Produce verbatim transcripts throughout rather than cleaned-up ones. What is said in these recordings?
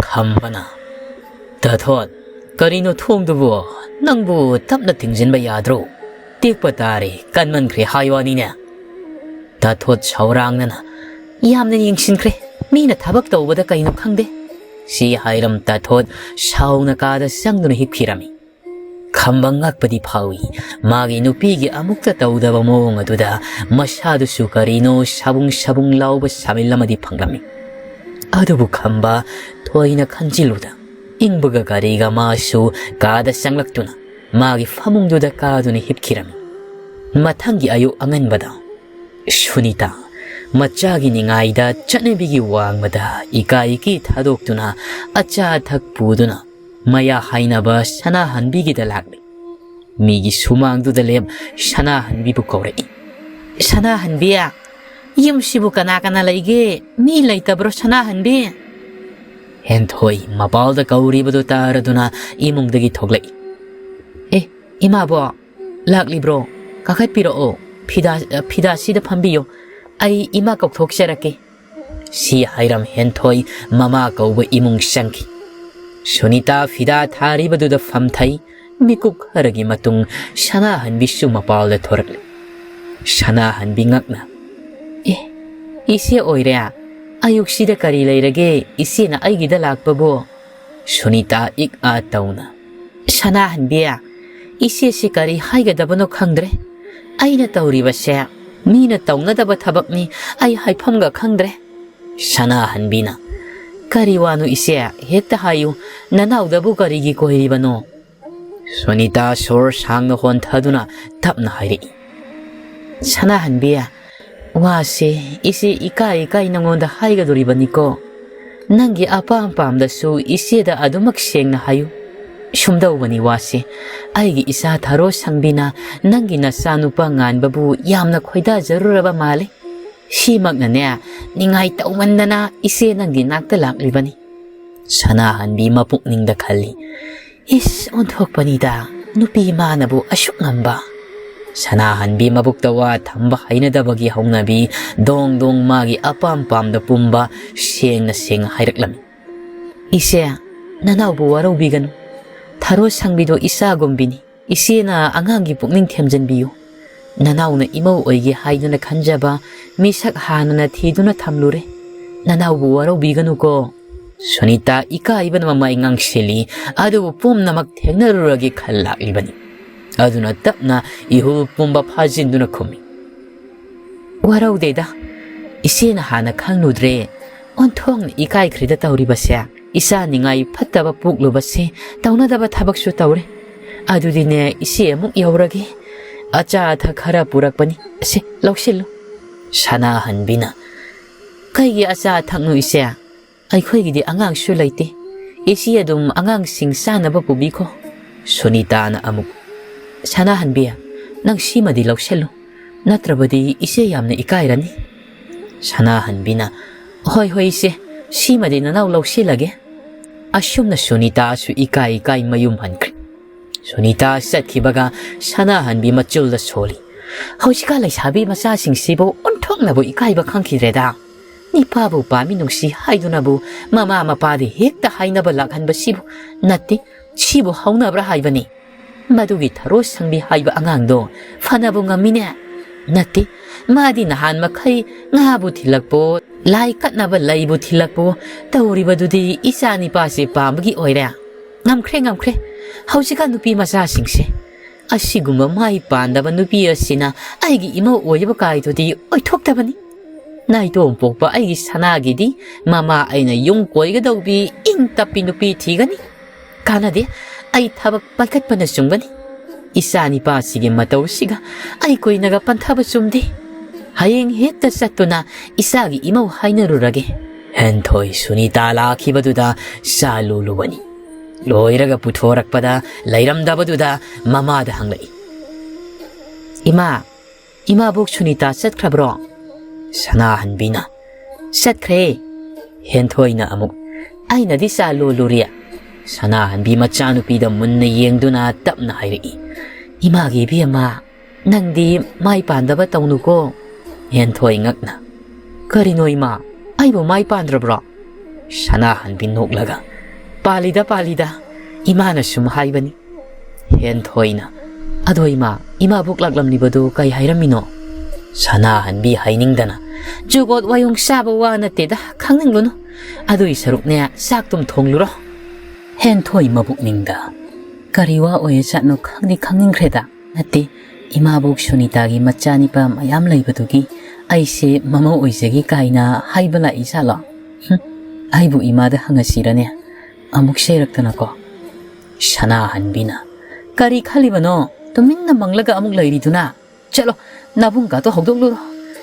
ꯈꯝꯕꯅ, "ꯇꯥꯊꯣꯠ, ꯀꯔꯤꯅꯣ ꯊꯣꯡꯗꯨꯕꯨ? ꯅꯪꯕꯨ ꯇꯞꯅ ꯊꯤꯡꯖꯤꯟꯕ ꯌꯥꯗ꯭ꯔꯣ? ꯇꯦꯛꯄ ꯇꯥꯔꯦ, ꯀꯟꯃꯟꯈ꯭ꯔꯦ ꯍꯥꯏ ꯋꯥꯅꯤꯅꯦ꯫" ꯇꯥꯊꯣꯠ ꯁꯥꯎꯔꯥꯡꯅꯅ, "ꯌꯥꯝꯅ ꯌꯦꯡꯁꯤꯟꯈ꯭ꯔꯦ, ꯃꯤꯅ ꯊꯕꯛ ꯇꯧꯕꯗ ꯀꯩꯅꯣ ꯈꯪꯗꯦ꯫" ꯁꯤ ꯍꯥꯏꯔꯝ ꯇꯥꯊꯣꯠ ꯁꯥꯎꯅ ꯀꯥꯗ ꯆꯪꯗꯨꯅ ꯍꯤꯞꯈꯤꯔꯝꯃꯤ꯫ ꯈꯝꯕ ꯉꯛꯄꯗꯤ ꯐꯥꯎꯏ꯫ ꯃꯥꯒꯤ ꯅꯨꯄꯤꯒꯤ ꯑꯃꯨꯛꯇ ꯇꯧꯗꯕ ꯃꯑꯣꯡ ꯑꯗꯨꯗ ꯃꯁꯥꯗꯨꯁꯨ ꯀꯔꯤꯅꯣ ꯁꯥꯕꯨꯡ ꯁꯥꯕꯨꯡ ꯂꯥꯎꯕ ꯁꯥꯃꯤꯜ ꯑꯃꯗꯤ ꯐꯪꯂꯝꯃꯤ꯫ ꯑꯗꯨꯕꯨ ꯈꯝꯕ ꯊꯣꯏꯅ ꯈꯟꯖꯤꯜꯂꯨꯗ, ꯏꯪꯕꯒ ꯀꯔꯤꯒ ꯃꯥꯁꯨ ꯀꯥꯗ ꯆꯪꯂꯛꯇꯨꯅ ꯃꯥꯒꯤ ꯐꯃꯨꯡꯗꯨꯗ ꯀꯥꯗꯨꯅ ꯍꯤꯞꯈꯤꯔꯝꯃꯤ꯫ ꯃꯊꯪꯒꯤ ꯑꯌꯨꯛ ꯑꯉꯟꯕꯗ ꯁꯨꯅꯤꯇꯥ ꯃꯆꯥꯒꯤ ꯅꯤꯡꯉꯥꯏꯗ ꯆꯠꯅꯕꯤꯒꯤ ꯋꯥꯡꯃꯗ ꯏꯀꯥꯏ ꯏꯀꯤ ꯊꯥꯗꯣꯛꯇꯨꯅ ꯑꯆꯥ ꯑꯊꯛ ꯄꯨꯗꯨꯅ ꯃꯌꯥ ꯍꯥꯏꯅꯕ ꯁꯅꯥꯍꯟꯕꯤꯒꯤꯗ ꯂꯥꯛꯂꯤ꯫ ꯃꯤꯒꯤ ꯁꯨꯃꯥꯡꯗꯨꯗ ꯂꯦꯞ ꯁꯅꯥꯍꯟꯕꯤꯕꯨ ꯀꯧꯔꯛꯏ꯫ "ꯁꯅꯥꯍꯟꯕꯤ, ꯌꯨꯝꯁꯤꯕꯨ ꯀꯅꯥ ꯀꯅꯥ ꯂꯩꯒꯦ? ꯃꯤ ꯂꯩꯇꯕ꯭ꯔꯣ ꯁꯅꯥꯍꯟꯕꯤ?" ꯍꯦꯟꯊꯣꯏ ꯃꯄꯥꯜꯗ ꯀꯧꯔꯤꯕꯗꯨ ꯇꯥꯔꯗꯨꯅ ꯏꯃꯨꯡꯗꯒꯤ ꯊꯣꯛꯂꯛꯏ꯫ "ꯑꯦ, ꯏꯃꯥꯕꯣ, ꯂꯥꯛꯂꯤꯕ꯭ꯔꯣ? ꯀꯥꯈꯠꯄꯤꯔꯛꯑꯣ, ꯐꯤꯗꯥ, ꯐꯤꯗꯥꯁꯤꯗ ꯐꯝꯕꯤꯌꯣ, ꯑꯩ ꯏꯃꯥ ꯀꯧꯊꯣꯛꯆꯔꯛꯀꯦ꯫" ꯁꯤ ꯍꯥꯏꯔꯝ ꯍꯦꯟꯊꯣꯏ ꯃꯃꯥ ꯀꯧꯕ ꯏꯃꯨꯡ ꯆꯪꯈꯤ꯫ ꯁꯨꯅꯤꯇꯥ ꯐꯤꯗꯥ ꯊꯥꯔꯤꯕꯗꯨꯗ ꯐꯝꯊꯩ꯫ ꯃꯤꯀꯨꯞ ꯈꯔꯒꯤ ꯃꯇꯨꯡ ꯁꯅꯥꯍꯟꯕꯤꯁꯨ ꯃꯄꯥꯜꯗ ꯊꯣꯔꯛꯂꯤ꯫ ꯁꯅꯥꯍꯟꯕꯤ ꯉꯛꯅ, "ꯑꯦ, ꯏꯆꯦ ꯑꯣꯏꯔꯦ? ꯑꯌꯨꯛꯁꯤꯗ ꯀꯔꯤ ꯂꯩꯔꯒꯦ ꯏꯆꯦꯅ ꯑꯩꯒꯤꯗ ꯂꯥꯛꯄꯕꯨ?" ꯁꯨꯅꯤꯇꯥ ꯏꯛ ꯑꯥ ꯇꯧꯅ, "ꯁꯅꯥꯍꯟꯕꯤ, ꯏꯆꯦꯁꯤ ꯀꯔꯤ ꯍꯥꯏꯒꯗꯕꯅꯣ ꯈꯪꯗ꯭ꯔꯦ꯫ ꯑꯩꯅ ꯇꯧꯔꯤꯕꯁꯦ ꯃꯤꯅ ꯇꯧꯅꯗꯕ ꯊꯕꯛꯅꯤ, ꯑꯩ ꯍꯥꯏꯐꯝꯒ ꯈꯪꯗ꯭ꯔꯦ꯫" ꯁꯅꯥꯍꯟꯕꯤꯅ, "ꯀꯔꯤ ꯋꯥꯅꯣ ꯏꯆꯦ? ꯍꯦꯛꯇ ꯍꯥꯏꯌꯨ, ꯅꯅꯥꯎꯗꯕꯨ ꯀꯔꯤꯒꯤ ꯀꯣꯏꯔꯤꯕꯅꯣ?" ꯁꯨꯅꯤꯇꯥ ꯁꯣꯔ ꯁꯥꯡꯅ ꯍꯣꯟꯊꯗꯨꯅ ꯇꯞꯅ ꯍꯥꯏꯔꯛꯏ, "ꯁꯅꯥꯍꯟꯕꯤ, ꯋꯥꯁꯦ ꯏꯆꯦ ꯏꯀꯥꯏ ꯏꯀꯥꯏ ꯅꯉꯣꯟꯗ ꯍꯥꯏꯒꯗꯣꯔꯤꯕꯅꯤꯀꯣ꯫ ꯅꯪꯒꯤ ꯑꯄꯥꯝ ꯄꯥꯝꯗꯁꯨ ꯏꯆꯦꯗ ꯑꯗꯨꯃꯛ ꯁꯦꯡꯅ ꯍꯥꯏꯌꯨ꯫ ꯁꯨꯝꯗꯧꯕꯅꯤ ꯋꯥꯁꯦ, ꯑꯩꯒꯤ ꯏꯆꯥ ꯊꯔꯣ ꯁꯪꯕꯤꯅ ꯅꯪꯒꯤ ꯅꯆꯥꯅꯨꯄꯥ ꯉꯥꯟꯕꯕꯨ ꯌꯥꯝꯅ ꯈꯣꯏꯗꯥꯖꯔꯨꯔꯕ ꯃꯥꯜꯂꯤ꯫ ꯁꯤꯃꯛꯅꯅꯦ, ꯅꯤꯡꯉꯥꯏ ꯇꯧꯃꯟꯗꯅ ꯏꯆꯦ ꯅꯪꯒꯤ ꯅꯥꯛꯇ ꯂꯥꯛꯂꯤꯕꯅꯤ꯫" ꯁꯅꯥꯍꯟꯕꯤ ꯃꯄꯨꯛꯅꯤꯡꯗ ꯈꯜꯂꯤ, "ꯏꯁ, ꯑꯣꯟꯊꯣꯛꯄꯅꯤꯗ, ꯅꯨꯄꯤ ꯃꯥꯅꯕꯨ ꯑꯁꯨꯛ ꯉꯝꯕ꯫" ꯁꯅꯥꯍꯟꯕꯤ ꯃꯕꯨꯛꯇ ꯋꯥ ꯊꯝꯕ ꯍꯩꯅꯗꯕꯒꯤ ꯍꯧꯅꯕꯤ ꯗꯣꯡ ꯗꯣꯡ ꯃꯥꯒꯤ ꯑꯄꯥꯝ ꯄꯥꯝꯗ ꯄꯨꯝꯕ ꯁꯦꯡꯅ ꯁꯦꯡꯅ ꯍꯥꯏꯔꯛꯂꯝꯃꯤ꯫ "ꯏꯆꯦ, ꯅꯅꯥꯎꯕꯨ ꯋꯥꯔꯧꯕꯤꯒꯅꯨ꯫ ꯊꯔꯣ ꯁꯪꯕꯤꯗꯣ ꯏꯆꯥꯒꯨꯝꯕꯤꯅꯤ꯫ ꯏꯆꯦꯅ ꯑꯉꯥꯡꯒꯤ ꯄꯨꯛꯅꯤꯡ ꯊꯦꯝꯖꯤꯟꯕꯤꯌꯨ꯫ ꯅꯅꯥꯎꯅ ꯏꯃꯧ ꯑꯣꯏꯒꯦ ꯍꯥꯏꯗꯨꯅ ꯈꯟꯖꯕ ꯃꯤꯁꯛ ꯍꯥꯟꯅꯅ ꯊꯤꯗꯨꯅ ꯊꯝꯂꯨꯔꯦ꯫ ꯅꯅꯥꯎꯕꯨ ꯋꯥꯔꯧꯕꯤꯒꯅꯨꯀꯣ꯫" ꯁꯨꯅꯤꯇꯥ ꯏꯀꯥꯏꯕꯅ ꯃꯃꯥꯏ ꯉꯥꯡꯁꯤꯜꯂꯤ꯫ ꯑꯗꯨꯕꯨ ꯄꯨꯝꯅꯃꯛ ꯊꯦꯡꯅꯔꯨꯔꯒꯦ ꯈꯜ ꯂꯥꯛꯂꯤꯕꯅꯤ꯫ ꯑꯗꯨꯅ ꯇꯞꯅ ꯏꯍꯨꯜ ꯄꯨꯝꯕ ꯐꯥꯖꯤꯟꯗꯨꯅ ꯈꯨꯝꯃꯤ, "ꯋꯥꯔꯧꯗꯦꯗ, ꯏꯆꯦꯅ ꯍꯥꯟꯅ ꯈꯪꯂꯨꯗ꯭ꯔꯦ꯫ ꯑꯣꯟꯊꯣꯛꯅ ꯏꯀꯥꯏꯈ꯭ꯔꯦꯗ ꯇꯧꯔꯤꯕꯁꯦ꯫ ꯏꯆꯥ ꯅꯤꯡꯉꯥꯏ ꯐꯠꯇꯕ ꯄꯣꯛꯂꯨꯕꯁꯦ ꯇꯧꯅꯗꯕ ꯊꯕꯛꯁꯨ ꯇꯧꯔꯦ꯫ ꯑꯗꯨꯗꯤꯅꯦ, ꯏꯆꯦ ꯑꯃꯨꯛ ꯌꯧꯔꯒꯦ꯫ ꯑꯆꯥ ꯑꯊꯛ ꯈꯔ ꯄꯨꯔꯛꯄꯅꯤ꯫ ꯁꯦ, ꯂꯧꯁꯤꯜꯂꯨ꯫" ꯁꯅꯥꯍꯟꯕꯤꯅ, "ꯀꯩꯒꯤ ꯑꯆꯥ ꯑꯊꯛꯅꯣ ꯏꯆꯦ? ꯑꯩꯈꯣꯏꯒꯤꯗꯤ ꯑꯉꯥꯡꯁꯨ ꯂꯩꯇꯦ꯫ ꯏꯆꯦ ꯑꯗꯨꯝ ꯑꯉꯥꯡꯁꯤꯡ ꯆꯥꯅꯕ ꯄꯨꯕꯤꯈꯣ꯫" ꯁꯨꯅꯤꯇꯥꯅ ꯑꯃꯨꯛ, "ꯁꯅꯥꯍꯟꯕꯤ, ꯅꯪ ꯁꯤꯃꯗꯤ ꯂꯧꯁꯤꯜꯂꯨ꯫ ꯅꯠꯇ꯭ꯔꯕꯗꯤ ꯏꯆꯦ ꯌꯥꯝꯅ ꯏꯀꯥꯏꯔꯅꯤ꯫" ꯁꯅꯥꯍꯟꯕꯤꯅ, "ꯍꯣꯏ, ꯍꯣꯏ ꯏꯆꯦ, ꯁꯤꯃꯗꯤ ꯅꯅꯥꯎ ꯂꯧꯁꯤꯜꯂꯒꯦ꯫" ꯑꯁꯨꯝꯅ ꯁꯨꯅꯤꯇꯥꯁꯨ ꯏꯀꯥꯏ ꯏꯀꯥꯏ ꯃꯌꯨꯝ ꯍꯟꯈ꯭ꯔꯦ꯫ ꯁꯨꯅꯤꯇꯥ ꯆꯠꯈꯤꯕꯒ ꯁꯅꯥꯍꯟꯕꯤ ꯃꯆꯨꯜꯗ ꯁꯣꯜꯂꯤ꯫ "ꯍꯧꯖꯤꯛꯀꯥꯟ ꯂꯩꯁꯥꯕꯤ ꯃꯆꯥꯁꯤꯡꯁꯤꯕꯨ ꯑꯣꯟꯊꯣꯛꯅꯕꯨ ꯏꯀꯥꯏꯕ ꯈꯪꯈꯤꯗ꯭ꯔꯦꯗ꯫ ꯅꯤꯄꯥꯕꯨ ꯄꯥꯝꯃꯤ ꯅꯨꯡꯁꯤ ꯍꯥꯏꯗꯨꯅꯕꯨ ꯃꯃꯥ ꯃꯄꯥꯗ ꯍꯦꯛꯇ ꯍꯥꯏꯅꯕ ꯂꯥꯛꯍꯟꯕꯁꯤꯕꯨ ꯅꯠꯇꯦ, ꯁꯤꯕꯨ ꯍꯧꯅꯕ꯭ꯔꯥ ꯍꯥꯏꯕꯅꯤ꯫ ꯃꯗꯨꯒꯤ ꯊꯔꯣ ꯁꯪꯕꯤ ꯍꯥꯏꯕ ꯑꯉꯥꯡꯗꯣ ꯐꯅꯕꯨ ꯉꯝꯃꯤꯅꯦ꯫ ꯅꯠꯇꯦ, ꯃꯥꯗꯤ ꯅꯍꯥꯟ ꯃꯈꯩ ꯉꯥꯕꯨ ꯊꯤꯜꯂꯛꯄꯣ, ꯂꯥꯏ ꯀꯠꯅꯕ ꯂꯩꯕꯨ ꯊꯤꯜꯂꯛꯄꯣ ꯇꯧꯔꯤꯕꯗꯨꯗꯤ ꯏꯆꯥ ꯅꯤꯄꯥꯁꯦ ꯄꯥꯝꯕꯒꯤ ꯑꯣꯏꯔꯦ꯫ ꯉꯝꯈ꯭ꯔꯦ, ꯉꯝꯈ꯭ꯔꯦ꯫ ꯍꯧꯖꯤꯛꯀꯥꯟ ꯅꯨꯄꯤ ꯃꯆꯥꯁꯤꯡꯁꯦ꯫ ꯑꯁꯤꯒꯨꯝꯕ ꯃꯥꯏ ꯄꯥꯟꯗꯕ ꯅꯨꯄꯤ ꯑꯁꯤꯅ ꯑꯩꯒꯤ ꯏꯃꯧ ꯑꯣꯏꯔꯤꯕ ꯀꯥꯏꯗꯨꯗꯤ ꯑꯣꯏꯊꯣꯛꯇꯕꯅꯤ꯫ ꯅꯥꯏꯇꯣꯝ ꯄꯣꯛꯄ ꯑꯩꯒꯤ ꯁꯅꯥꯒꯤꯗꯤ ꯃꯃꯥ ꯑꯩꯅ ꯌꯨꯝ ꯀꯣꯏꯒꯗꯧꯕꯤ ꯏꯪ ꯇꯞꯄꯤ ꯅꯨꯄꯤ ꯊꯤꯒꯅꯤ꯫ ꯀꯥꯟꯅꯗꯦ, ꯑꯩ ꯊꯕꯛ ꯄꯥꯏꯈꯠꯄꯅ ꯆꯨꯝꯒꯅꯤ꯫ ꯏꯆꯥ ꯅꯤꯄꯥꯁꯤꯒꯤ ꯃꯇꯧꯁꯤꯒ ꯑꯩ ꯀꯨꯏꯅꯒ ꯄꯟꯊꯕ ꯆꯨꯝꯗꯦ꯫ ꯍꯌꯦꯡ ꯍꯦꯛꯇ ꯆꯠꯇꯨꯅ ꯏꯆꯥꯒꯤ ꯏꯃꯧ ꯍꯥꯏꯅꯔꯨꯔꯒꯦ꯫" ꯍꯦꯟꯊꯣꯏ ꯁꯨꯅꯤꯇꯥ ꯂꯥꯛꯈꯤꯕꯗꯨꯗ ꯆꯥ ꯂꯣꯜꯂꯨꯕꯅꯤ꯫ ꯂꯣꯏꯔꯒ ꯄꯨꯊꯣꯔꯛꯄꯗ ꯂꯩꯔꯝꯗꯕꯗꯨꯗ ꯃꯃꯥꯗ ꯍꯪꯂꯛꯏ, "ꯏꯃꯥ, ꯏꯃꯥꯕꯣꯛ ꯁꯨꯅꯤꯇꯥ ꯆꯠꯈ꯭ꯔꯕ꯭ꯔꯣ?" ꯁꯅꯥꯍꯟꯕꯤꯅ, "ꯆꯠꯈ꯭ꯔꯦ꯫" ꯍꯦꯟꯊꯣꯏꯅ ꯑꯃꯨꯛ, "ꯑꯩꯅꯗꯤ ꯆꯥ ꯂꯣꯜꯂꯨꯔꯦ꯫" ꯁꯅꯥꯍꯟꯕꯤ ꯃꯆꯥꯅꯨꯄꯤꯗ ꯃꯨꯟꯅ ꯌꯦꯡꯗꯨꯅ ꯇꯞꯅ ꯍꯥꯏꯔꯛꯏ, "ꯏꯃꯥꯒꯤ ꯏꯕꯦꯝꯃ, ꯅꯪꯗꯤ ꯃꯥꯏ ꯄꯥꯟꯗꯕ ꯇꯧꯅꯨꯀꯣ꯫" ꯍꯦꯟꯊꯣꯏ ꯉꯛꯅ, "ꯀꯔꯤꯅꯣ ꯏꯃꯥ, ꯑꯩꯕꯨ ꯃꯥꯏ ꯄꯥꯟꯗ꯭ꯔꯕ꯭ꯔꯣ?" ꯁꯅꯥꯍꯟꯕꯤ ꯅꯣꯛꯂꯒ, "ꯄꯥꯜꯂꯤꯗ, ꯄꯥꯜꯂꯤꯗ, ꯏꯃꯥꯅ ꯁꯨꯝ ꯍꯥꯏꯕꯅꯤ꯫" ꯍꯦꯟꯊꯣꯏꯅ, "ꯑꯗꯣ ꯏꯃꯥ, ꯏꯃꯥꯕꯣꯛ ꯂꯥꯛꯂꯝꯂꯤꯕꯗꯨ ꯀꯩ ꯍꯥꯏꯔꯝꯃꯤꯅꯣ?" ꯁꯅꯥꯍꯟꯕꯤ ꯍꯥꯏꯅꯤꯡꯗꯅ, "ꯖꯨꯒꯣꯠ ꯋꯥꯌꯣꯡ ꯆꯥꯕ ꯋꯥ ꯅꯠꯇꯦꯗ, ꯈꯪꯅꯤꯡꯂꯨꯅꯨ꯫ ꯑꯗꯨꯒꯤ ꯁꯔꯨꯛꯅꯦ, ꯆꯥꯛꯇꯨꯝ ꯊꯣꯡꯂꯨꯔꯣ꯫" ꯍꯦꯟꯊꯣꯏ ꯃꯕꯨꯛꯅꯤꯡꯗ, "ꯀꯔꯤ ꯋꯥ ꯑꯣꯏꯔꯖꯥꯠꯅꯣ ꯈꯪꯗꯤ ꯈꯪꯅꯤꯡꯈ꯭ꯔꯦꯗ꯫ ꯅꯠꯇꯦ, ꯏꯃꯥꯕꯣꯛ ꯁꯨꯅꯤꯇꯥꯒꯤ ꯃꯆꯥꯅꯤꯄꯥ ꯃꯌꯥꯝ ꯂꯩꯕꯗꯨꯒꯤ ꯑꯩꯁꯦ ꯃꯃꯧ ꯑꯣꯏꯖꯒꯦ ꯀꯥꯏꯅ ꯍꯥꯏꯕ ꯂꯥꯛꯏ ꯖꯥꯠꯂꯣ? ꯍꯨꯝ, ꯑꯩꯕꯨ ꯏꯃꯥꯗ ꯍꯪꯉꯁꯤꯔꯅꯦ? ꯑꯃꯨꯛ ꯆꯩꯔꯛꯇꯅꯀꯣ꯫" ꯁꯅꯥꯍꯟꯕꯤꯅ, "ꯀꯔꯤ ꯈꯜꯂꯤꯕꯅꯣ? ꯇꯨꯃꯤꯟꯅ ꯃꯪꯂꯒ ꯑꯃꯨꯛ ꯂꯩꯔꯤꯗꯨꯅ? ꯆꯠꯂꯣ, ꯅꯥꯕꯨꯡꯒꯥꯗꯣ ꯍꯧꯗꯣꯛꯂꯨꯔꯣ꯫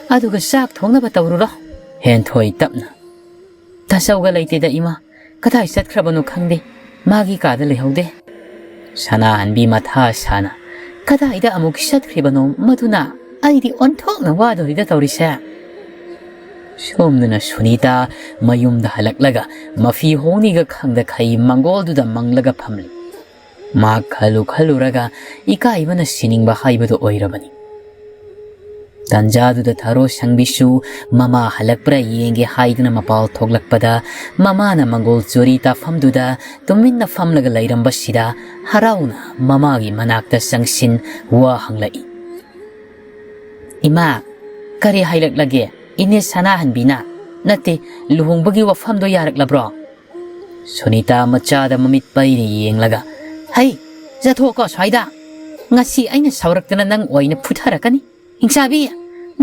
ꯑꯗꯨꯒ ꯆꯥꯛ ꯊꯣꯡꯅꯕ ꯇꯧꯔꯨꯔꯣ꯫" ꯍꯦꯟꯊꯣꯏ ꯇꯞꯅ, "ꯇꯥꯆꯧꯒ ꯂꯩꯇꯦꯗ ꯏꯃꯥ꯫ ꯀꯗꯥꯏ ꯆꯠꯈ꯭ꯔꯕꯅꯣ ꯈꯪꯗꯦ꯫ ꯃꯥꯒꯤ ꯀꯥꯗ ꯂꯩꯍꯧꯗꯦ꯫" ꯁꯅꯥꯍꯟꯕꯤ ꯃꯊꯥ ꯁꯥꯅ, "ꯀꯗꯥꯏꯗ ꯑꯃꯨꯛ ꯆꯠꯈ꯭ꯔꯤꯕꯅꯣ ꯃꯗꯨꯅ? ꯑꯩꯗꯤ ꯑꯣꯟꯊꯣꯛꯅ ꯋꯥꯗꯧꯔꯤꯗ ꯇꯧꯔꯤꯁꯦ꯫" ꯁꯣꯝꯗꯅ ꯁꯨꯅꯤꯇꯥ ꯃꯌꯨꯝꯗ ꯍꯜꯂꯛꯂꯒ ꯃꯐꯤ ꯍꯣꯡꯅꯤꯒ ꯈꯪꯗꯈꯩ ꯃꯪꯒꯣꯜꯗꯨꯗ ꯃꯪꯂꯒ ꯐꯝꯂꯤ꯫ ꯃꯥ ꯈꯜꯂꯨ ꯈꯜꯂꯨꯔꯒ ꯏꯀꯥꯏꯕꯅ ꯁꯤꯅꯤꯡꯕ ꯍꯥꯏꯕꯗꯨ ꯑꯣꯏꯔꯕꯅꯤ꯫ ꯇꯟꯖꯥꯗꯨꯗ ꯊꯔꯣ ꯁꯪꯕꯤꯁꯨ ꯃꯃꯥ ꯍꯜꯂꯛꯄ꯭ꯔꯥ ꯌꯦꯡꯒꯦ ꯍꯥꯏꯗꯨꯅ ꯃꯄꯥꯜ ꯊꯣꯛꯂꯛꯄꯗ, ꯃꯃꯥꯅ ꯃꯪꯒꯣꯜ ꯆꯨꯔꯤ ꯇꯥꯐꯝꯗꯨꯗ ꯇꯨꯃꯤꯟꯅ ꯐꯝꯂꯒ ꯂꯩꯔꯝꯕꯁꯤꯗ ꯍꯔꯥꯎꯅ ꯃꯃꯥꯒꯤ ꯃꯅꯥꯛꯇ ꯆꯪꯁꯤꯟ ꯋꯥ ꯍꯪꯂꯛꯏ꯫ "ꯏꯃꯥ, ꯀꯔꯤ ꯍꯥꯏꯔꯛꯂꯒꯦ? ꯏꯅꯦ ꯁꯅꯥꯍꯟꯕꯤꯅ, ꯅꯠꯇꯦ, ꯂꯨꯍꯣꯡꯕꯒꯤ ꯋꯥꯐꯝꯗꯣ ꯌꯥꯔꯛꯂꯕ꯭ꯔꯣ?" ꯁꯨꯅꯤꯇꯥ ꯃꯆꯥꯗ ꯃꯃꯤꯠ ꯄꯩꯅ ꯌꯦꯡꯂꯒ, "ꯍꯩ, ꯆꯠꯊꯣꯛꯀꯣ ꯁ꯭ꯋꯥꯏꯗ꯫ ꯉꯁꯤ ꯑꯩꯅ ꯁꯥꯎꯔꯛꯇꯅ ꯅꯪ ꯑꯣꯏꯅ ꯐꯨꯊꯔꯛꯀꯅꯤ꯫ ꯍꯤꯡꯆꯥꯕꯤ,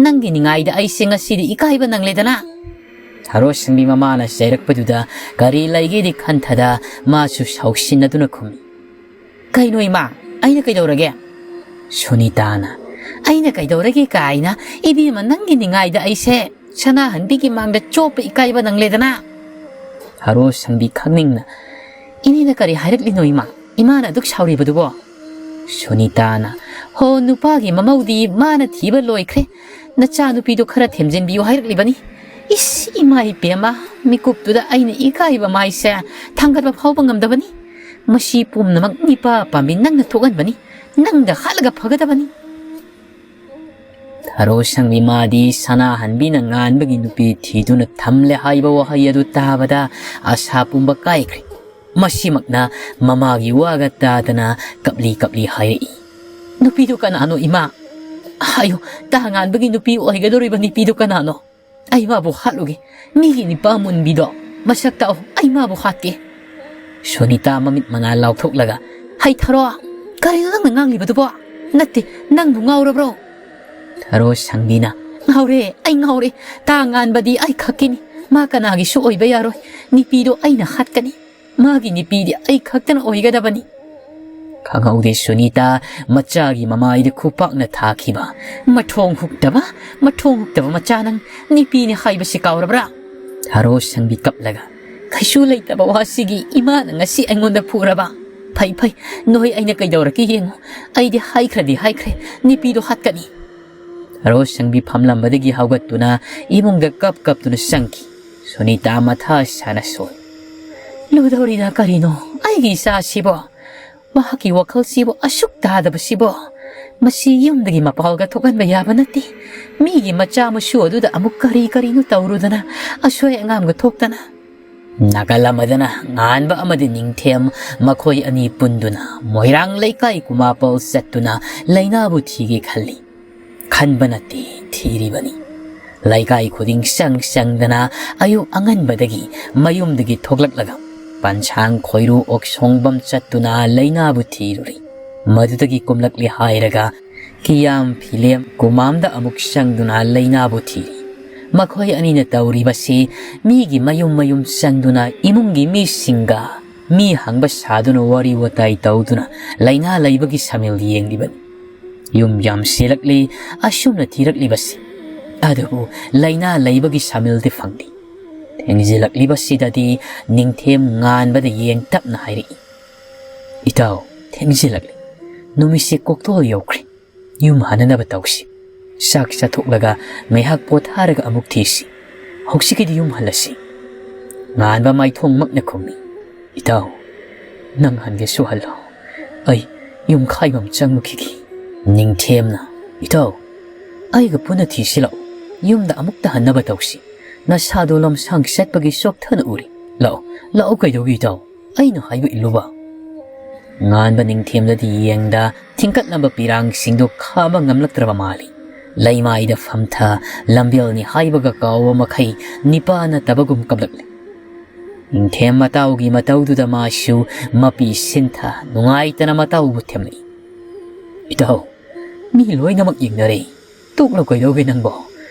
ꯅꯪꯒꯤ ꯅꯤꯡꯉꯥꯏꯗ ꯑꯩꯁꯦ ꯉꯁꯤꯗꯤ ꯏꯀꯥꯏꯕ ꯅꯪꯂꯦꯗꯅ꯫" ꯊꯔꯣ ꯁꯪꯕꯤ ꯃꯃꯥꯅ ꯆꯩꯔꯛꯄꯗꯨꯗ ꯀꯔꯤ ꯂꯩꯒꯦꯗꯤ ꯈꯟꯊꯗ ꯃꯥꯁꯨ ꯁꯥꯎꯁꯤꯟꯅꯗꯨꯅ ꯈꯨꯝꯃꯤ꯫ "ꯀꯩꯅꯣ ꯏꯃꯥ, ꯑꯩꯅ ꯀꯩꯗꯧꯔꯒꯦ?" ꯁꯨꯅꯤꯇꯥꯅ, "ꯑꯩꯅ ꯀꯩꯗꯧꯔꯒꯦ ꯀꯥꯏꯅ, ꯏꯕꯦꯝꯃ, ꯅꯪꯒꯤ ꯅꯤꯡꯉꯥꯏꯗ ꯑꯩꯁꯦ ꯁꯅꯥꯍꯟꯕꯤꯒꯤ ꯃꯥꯡꯗ ꯆꯣꯞꯄ ꯏꯀꯥꯏꯕ ꯅꯪꯂꯦꯗꯅ꯫" ꯊꯔꯣ ꯁꯪꯕꯤ ꯈꯪꯅꯤꯡꯅ, "ꯏꯅꯦꯅ ꯀꯔꯤ ꯍꯥꯏꯔꯛꯂꯤꯅꯣ ꯏꯃꯥ? ꯏꯃꯥꯅ ꯑꯗꯨꯛ ꯁꯥꯎꯔꯤꯕꯗꯨꯕꯣ?" ꯁꯨꯅꯤꯇꯥꯅ, "ꯍꯣ, ꯅꯨꯄꯥꯒꯤ ꯃꯃꯧꯗꯤ ꯃꯥꯅ ꯊꯤꯕ ꯂꯣꯏꯈ꯭ꯔꯦ꯫ ꯅꯆꯥꯅꯨꯄꯤꯗꯣ ꯈꯔ ꯊꯦꯝꯖꯤꯟꯕꯤꯌꯨ ꯍꯥꯏꯔꯛꯂꯤꯕꯅꯤ꯫ ꯏꯁ, ꯏꯃꯥ ꯏꯕꯦꯝꯃ, ꯃꯤꯀꯨꯞꯇꯨꯗ ꯑꯩꯅ ꯏꯀꯥꯏꯕ ꯃꯥꯏꯁꯦ ꯊꯥꯡꯒꯠꯄ ꯐꯥꯎꯕ ꯉꯝꯗꯕꯅꯤ꯫ ꯃꯁꯤ ꯄꯨꯝꯅꯃꯛ ꯅꯤꯄꯥ ꯄꯥꯝꯕꯤ ꯅꯪꯅ ꯊꯣꯛꯍꯟꯕꯅꯤ꯫ ꯅꯪꯗ ꯍꯥꯠꯂꯒ ꯐꯒꯗꯕꯅꯤ꯫" ꯊꯔꯣ ꯁꯪꯕꯤ ꯃꯥꯗꯤ ꯁꯅꯥꯍꯟꯕꯤꯅ ꯉꯥꯟꯕꯒꯤ ꯅꯨꯄꯤ ꯊꯤꯗꯨꯅ ꯊꯝꯂꯦ ꯍꯥꯏꯕ ꯋꯥꯍꯩ ꯑꯗꯨ ꯇꯥꯕꯗ ꯑꯁꯥ ꯄꯨꯝꯕ ꯀꯥꯏꯈ꯭ꯔꯦ꯫ ꯃꯁꯤꯃꯛꯅ ꯃꯃꯥꯒꯤ ꯋꯥꯒ ꯇꯥꯗꯅ ꯀꯞꯂꯤ ꯀꯞꯂꯤ ꯍꯥꯏꯔꯛꯏ, "ꯅꯨꯄꯤꯗꯨ ꯀꯅꯥꯅꯣ ꯏꯃꯥ? ꯍꯥꯏꯌꯨ, ꯇꯥ ꯉꯥꯟꯕꯒꯤ ꯅꯨꯄꯤ ꯑꯣꯏꯒꯗꯧꯔꯤꯕ ꯅꯨꯄꯤꯗꯨ ꯀꯅꯥꯅꯣ? ꯑꯩ ꯃꯥꯕꯨ ꯍꯥꯠꯂꯨꯒꯦ, ꯃꯤꯒꯤ ꯅꯨꯄꯥ ꯃꯨꯟꯕꯤꯗꯣ꯫ ꯃꯁꯛ ꯇꯥꯛꯎ, ꯑꯩ ꯃꯥꯕꯨ ꯍꯥꯠꯀꯦ"꯫ ꯁꯣꯅꯤꯇꯥ ꯃꯃꯤꯠ ꯃꯉꯥꯜ ꯂꯥꯎꯊꯣꯛꯂꯒ, "ꯍꯩ ꯊꯔꯣ, ꯀꯔꯤꯅꯣ ꯅꯪꯅ ꯉꯥꯡꯂꯤꯕꯗꯨꯕꯣ? ꯅꯠꯇꯦ, ꯅꯪꯕꯨ ꯉꯥꯎꯔꯕ꯭ꯔꯣ?" ꯊꯔꯣ ꯁꯪꯕꯤꯅ, "ꯉꯥꯎꯔꯦ, ꯑꯩ ꯉꯥꯎꯔꯦ꯫ ꯇꯥ ꯉꯥꯟꯕꯗꯤ ꯑꯩ ꯈꯛꯀꯤꯅꯤ꯫ ꯃꯥ ꯀꯅꯥꯒꯤꯁꯨ ꯑꯣꯏꯕ ꯌꯥꯔꯣꯏ꯫ ꯅꯨꯄꯤꯗꯣ ꯑꯩꯅ ꯍꯥꯠꯀꯅꯤ꯫ ꯃꯥꯒꯤ ꯅꯨꯄꯤꯗꯤ ꯑꯩ ꯈꯛꯇꯅ ꯑꯣꯏꯒꯗꯕꯅꯤ"꯫ ꯈꯪꯍꯧꯗꯦ ꯁꯨꯅꯤꯇꯥ ꯃꯆꯥꯒꯤ ꯃꯃꯥꯏꯗ ꯈꯨꯄꯥꯛꯅ ꯊꯥꯈꯤꯕ꯫ "ꯃꯊꯣꯡ ꯍꯨꯛꯇꯕ, ꯃꯊꯣꯡ ꯍꯨꯛꯇꯕ ꯃꯆꯥ ꯅꯪ! ꯅꯨꯄꯤꯅꯤ ꯍꯥꯏꯕꯁꯤ ꯀꯥꯎꯔꯕ꯭ꯔꯥ?" ꯊꯔꯣ ꯁꯪꯕꯤ ꯀꯞꯂꯒ, "ꯀꯩꯁꯨ ꯂꯩꯇꯕ ꯋꯥꯁꯤꯒꯤ ꯏꯃꯥꯅ ꯉꯁꯤ ꯑꯩꯉꯣꯟꯗ ꯐꯨꯔꯕ? ꯐꯩ, ꯐꯩ, ꯅꯣꯏ ꯑꯩꯅ ꯀꯩꯗꯧꯔꯛꯀꯦ ꯌꯦꯡꯉꯨ꯫ ꯑꯩꯗꯤ ꯍꯥꯏꯈ꯭ꯔꯗꯤ ꯍꯥꯏꯈ꯭ꯔꯦ, ꯅꯨꯄꯤꯗꯣ ꯍꯥꯠꯀꯅꯤ"꯫ ꯊꯔꯣ ꯁꯪꯕꯤ ꯐꯝꯂꯝꯕꯗꯒꯤ ꯍꯧꯒꯠꯇꯨꯅ ꯏꯃꯨꯡꯗ ꯀꯞ ꯀꯞꯇꯨꯅ ꯆꯪꯈꯤ꯫ ꯁꯨꯅꯤꯇꯥ ꯃꯊꯥ ꯁꯥꯅ ꯁꯣꯏ꯫ "ꯂꯨꯗꯧꯔꯤꯅ ꯀꯔꯤꯅꯣ? ꯑꯩꯒꯤ ꯏꯆꯥꯁꯤꯕꯣ? ꯃꯍꯥꯛꯀꯤ ꯋꯥꯈꯜꯁꯤꯕꯨ ꯑꯁꯨꯛ ꯇꯥꯗꯕꯁꯤꯕꯣ? ꯃꯁꯤ ꯌꯨꯝꯗꯒꯤ ꯃꯄꯥꯜꯒ ꯊꯣꯛꯍꯟꯕ ꯌꯥꯕ ꯅꯠꯇꯦ꯫ ꯃꯤꯒꯤ ꯃꯆꯥ ꯃꯁꯨ ꯑꯗꯨꯗ ꯑꯃꯨꯛ ꯀꯔꯤ ꯀꯔꯤꯅꯣ ꯇꯧꯔꯨꯗꯅ, ꯑꯁꯣꯏ ꯑꯉꯥꯝꯒ ꯊꯣꯛꯇꯅ"꯫ ꯅꯥꯀꯜ ꯑꯃꯗꯅ ꯉꯥꯟꯕ ꯑꯃꯗꯤ ꯅꯤꯡꯊꯦꯝ, ꯃꯈꯣꯏ ꯑꯅꯤ ꯄꯨꯟꯗꯨꯅ ꯃꯣꯏꯔꯥꯡ ꯂꯩꯀꯥꯏ ꯈꯨꯃꯥꯄꯜ ꯆꯠꯇꯨꯅ ꯂꯩꯅꯥꯕꯨ ꯊꯤꯒꯦ ꯈꯜꯂꯤ꯫ ꯈꯟꯕ ꯅꯠꯇꯦ, ꯊꯤꯔꯤꯕꯅꯤ꯫ ꯂꯩꯀꯥꯏ ꯈꯨꯗꯤꯡ ꯆꯪ ꯆꯪꯗꯅ ꯑꯌꯨꯛ ꯑꯉꯟꯕꯗꯒꯤ ꯃꯌꯨꯝꯗꯒꯤ ꯊꯣꯛꯂꯛꯂꯒ ꯄꯟꯁꯥꯡ ꯈꯣꯏꯔꯨ ꯑꯣꯛꯁꯣꯡꯕꯝ ꯆꯠꯇꯨꯅ ꯂꯩꯅꯥꯕꯨ ꯊꯤꯔꯨꯔꯤ꯫ ꯃꯗꯨꯗꯒꯤ ꯀꯨꯝꯂꯛꯂꯦ ꯍꯥꯏꯔꯒ ꯀꯤꯌꯥꯝ ꯐꯤꯂꯦꯝ ꯀꯨꯃꯥꯝꯗ ꯑꯃꯨꯛ ꯆꯪꯗꯨꯅ ꯂꯩꯅꯥꯕꯨ ꯊꯤꯔꯤ꯫ ꯃꯈꯣꯏ ꯑꯅꯤꯅ ꯇꯧꯔꯤꯕꯁꯤ ꯃꯤꯒꯤ ꯃꯌꯨꯝ ꯃꯌꯨꯝ ꯆꯪꯗꯨꯅ ꯏꯃꯨꯡꯒꯤ ꯃꯤꯁꯤꯡꯒ ꯃꯤ ꯍꯪꯕ ꯁꯥꯗꯨꯅ ꯋꯥꯔꯤ ꯋꯥꯇꯥꯏ ꯇꯧꯗꯨꯅ ꯂꯩꯅꯥ ꯂꯩꯕꯒꯤ ꯁꯃꯤꯜ ꯌꯦꯡꯂꯤꯕꯅꯤ꯫ ꯌꯨꯝ ꯌꯥꯝꯁꯤꯜꯂꯛꯂꯤ, ꯑꯁꯨꯝꯅ ꯊꯤꯔꯛꯂꯤꯕꯁꯤ꯫ ꯑꯗꯨꯕꯨ ꯂꯩꯅꯥ ꯂꯩꯕꯒꯤ ꯁꯃꯤꯜꯗꯤ ꯐꯪꯂꯤ꯫ ꯊꯦꯡꯖꯤꯜꯂꯛꯂꯤꯕꯁꯤꯗꯗꯤ ꯅꯤꯡꯊꯦꯝ ꯉꯥꯟꯕꯗ ꯌꯦꯡ ꯇꯞꯅ ꯍꯥꯏꯔꯛꯏ, "ꯏꯇꯥꯎ, ꯊꯦꯡꯖꯤꯜꯂꯛꯂꯤ꯫ ꯅꯨꯃꯤꯠꯁꯦ ꯀꯣꯛꯇꯣꯜ ꯌꯧꯈ꯭ꯔꯦ꯫ ꯌꯨꯝ ꯍꯟꯅꯅꯕ ꯇꯧꯁꯤ꯫ ꯆꯥꯛ ꯆꯥꯊꯣꯛꯂꯒ ꯉꯥꯏꯍꯥꯛ ꯄꯣꯊꯥꯔꯒ ꯑꯃꯨꯛ ꯊꯤꯁꯤ꯫ ꯍꯧꯖꯤꯛꯀꯤꯗꯤ ꯌꯨꯝ ꯍꯜꯂꯁꯤ꯫ ꯉꯥꯟꯕ ꯃꯥꯏꯊꯣꯡꯃꯛꯅ ꯈꯨꯝꯃꯤ, "ꯏꯇꯥꯎ, ꯅꯪ ꯍꯟꯒꯦꯁꯨ ꯍꯜꯂꯣ꯫ ꯑꯩ ꯌꯨꯝꯈꯥꯏꯕꯝ ꯆꯪꯉꯨꯈꯤꯒꯦ"꯫ ꯅꯤꯡꯊꯦꯝꯅ, "ꯏꯇꯥꯎ, ꯑꯩꯒ ꯄꯨꯟꯅ ꯊꯤꯁꯤ ꯂꯥꯛꯑꯣ꯫ ꯌꯨꯝꯗ ꯑꯃꯨꯛꯇ ꯍꯟꯅꯕ ꯇꯧꯁꯤ꯫ ꯅꯁꯥꯗꯣ ꯂꯝꯁꯥꯡ ꯆꯠꯄꯒꯤ ꯆꯣꯛꯊꯅ ꯎꯔꯤ꯫ ꯂꯥꯛꯑꯣ, ꯂꯥꯛꯑꯣ, ꯀꯩꯗꯧꯒꯦ ꯏꯇꯥꯎ? ꯑꯩꯅ ꯍꯥꯏꯕ ꯏꯜꯂꯨꯕ꯫" ꯉꯥꯟꯕ ꯅꯤꯡꯊꯦꯝꯗꯗꯤ ꯌꯦꯡꯗ ꯊꯤꯡꯀꯠꯂꯝꯕ ꯄꯤꯔꯥꯡꯁꯤꯡꯗꯨ ꯈꯥꯕ ꯉꯝꯂꯛꯇ꯭ꯔꯕ ꯃꯥꯜꯂꯤ꯫ ꯂꯩꯃꯥꯏꯗ ꯐꯝꯊ ꯂꯝꯕꯦꯜꯅꯤ ꯍꯥꯏꯕꯒ ꯀꯥꯎꯕ ꯃꯈꯩ ꯅꯤꯄꯥ ꯅꯠꯇꯕꯒꯨꯝ ꯀꯞꯂꯛꯂꯤ꯫ ꯅꯤꯡꯊꯦꯝ ꯃꯇꯥꯎꯒꯤ ꯃꯇꯧꯗꯨꯗ ꯃꯥꯁꯨ ꯃꯄꯤ ꯁꯤꯟꯊ ꯅꯨꯡꯉꯥꯏꯇꯅ ꯃꯇꯥꯎꯕꯨ ꯊꯦꯝꯂꯛꯏ꯫ "ꯏꯇꯥꯎ, ꯃꯤ ꯂꯣꯏꯅꯃꯛ ꯌꯦꯡꯅꯔꯦ꯫ ꯇꯣꯛꯂꯣ, ꯀꯩꯗꯧꯒꯦ ꯅꯪꯕꯣ?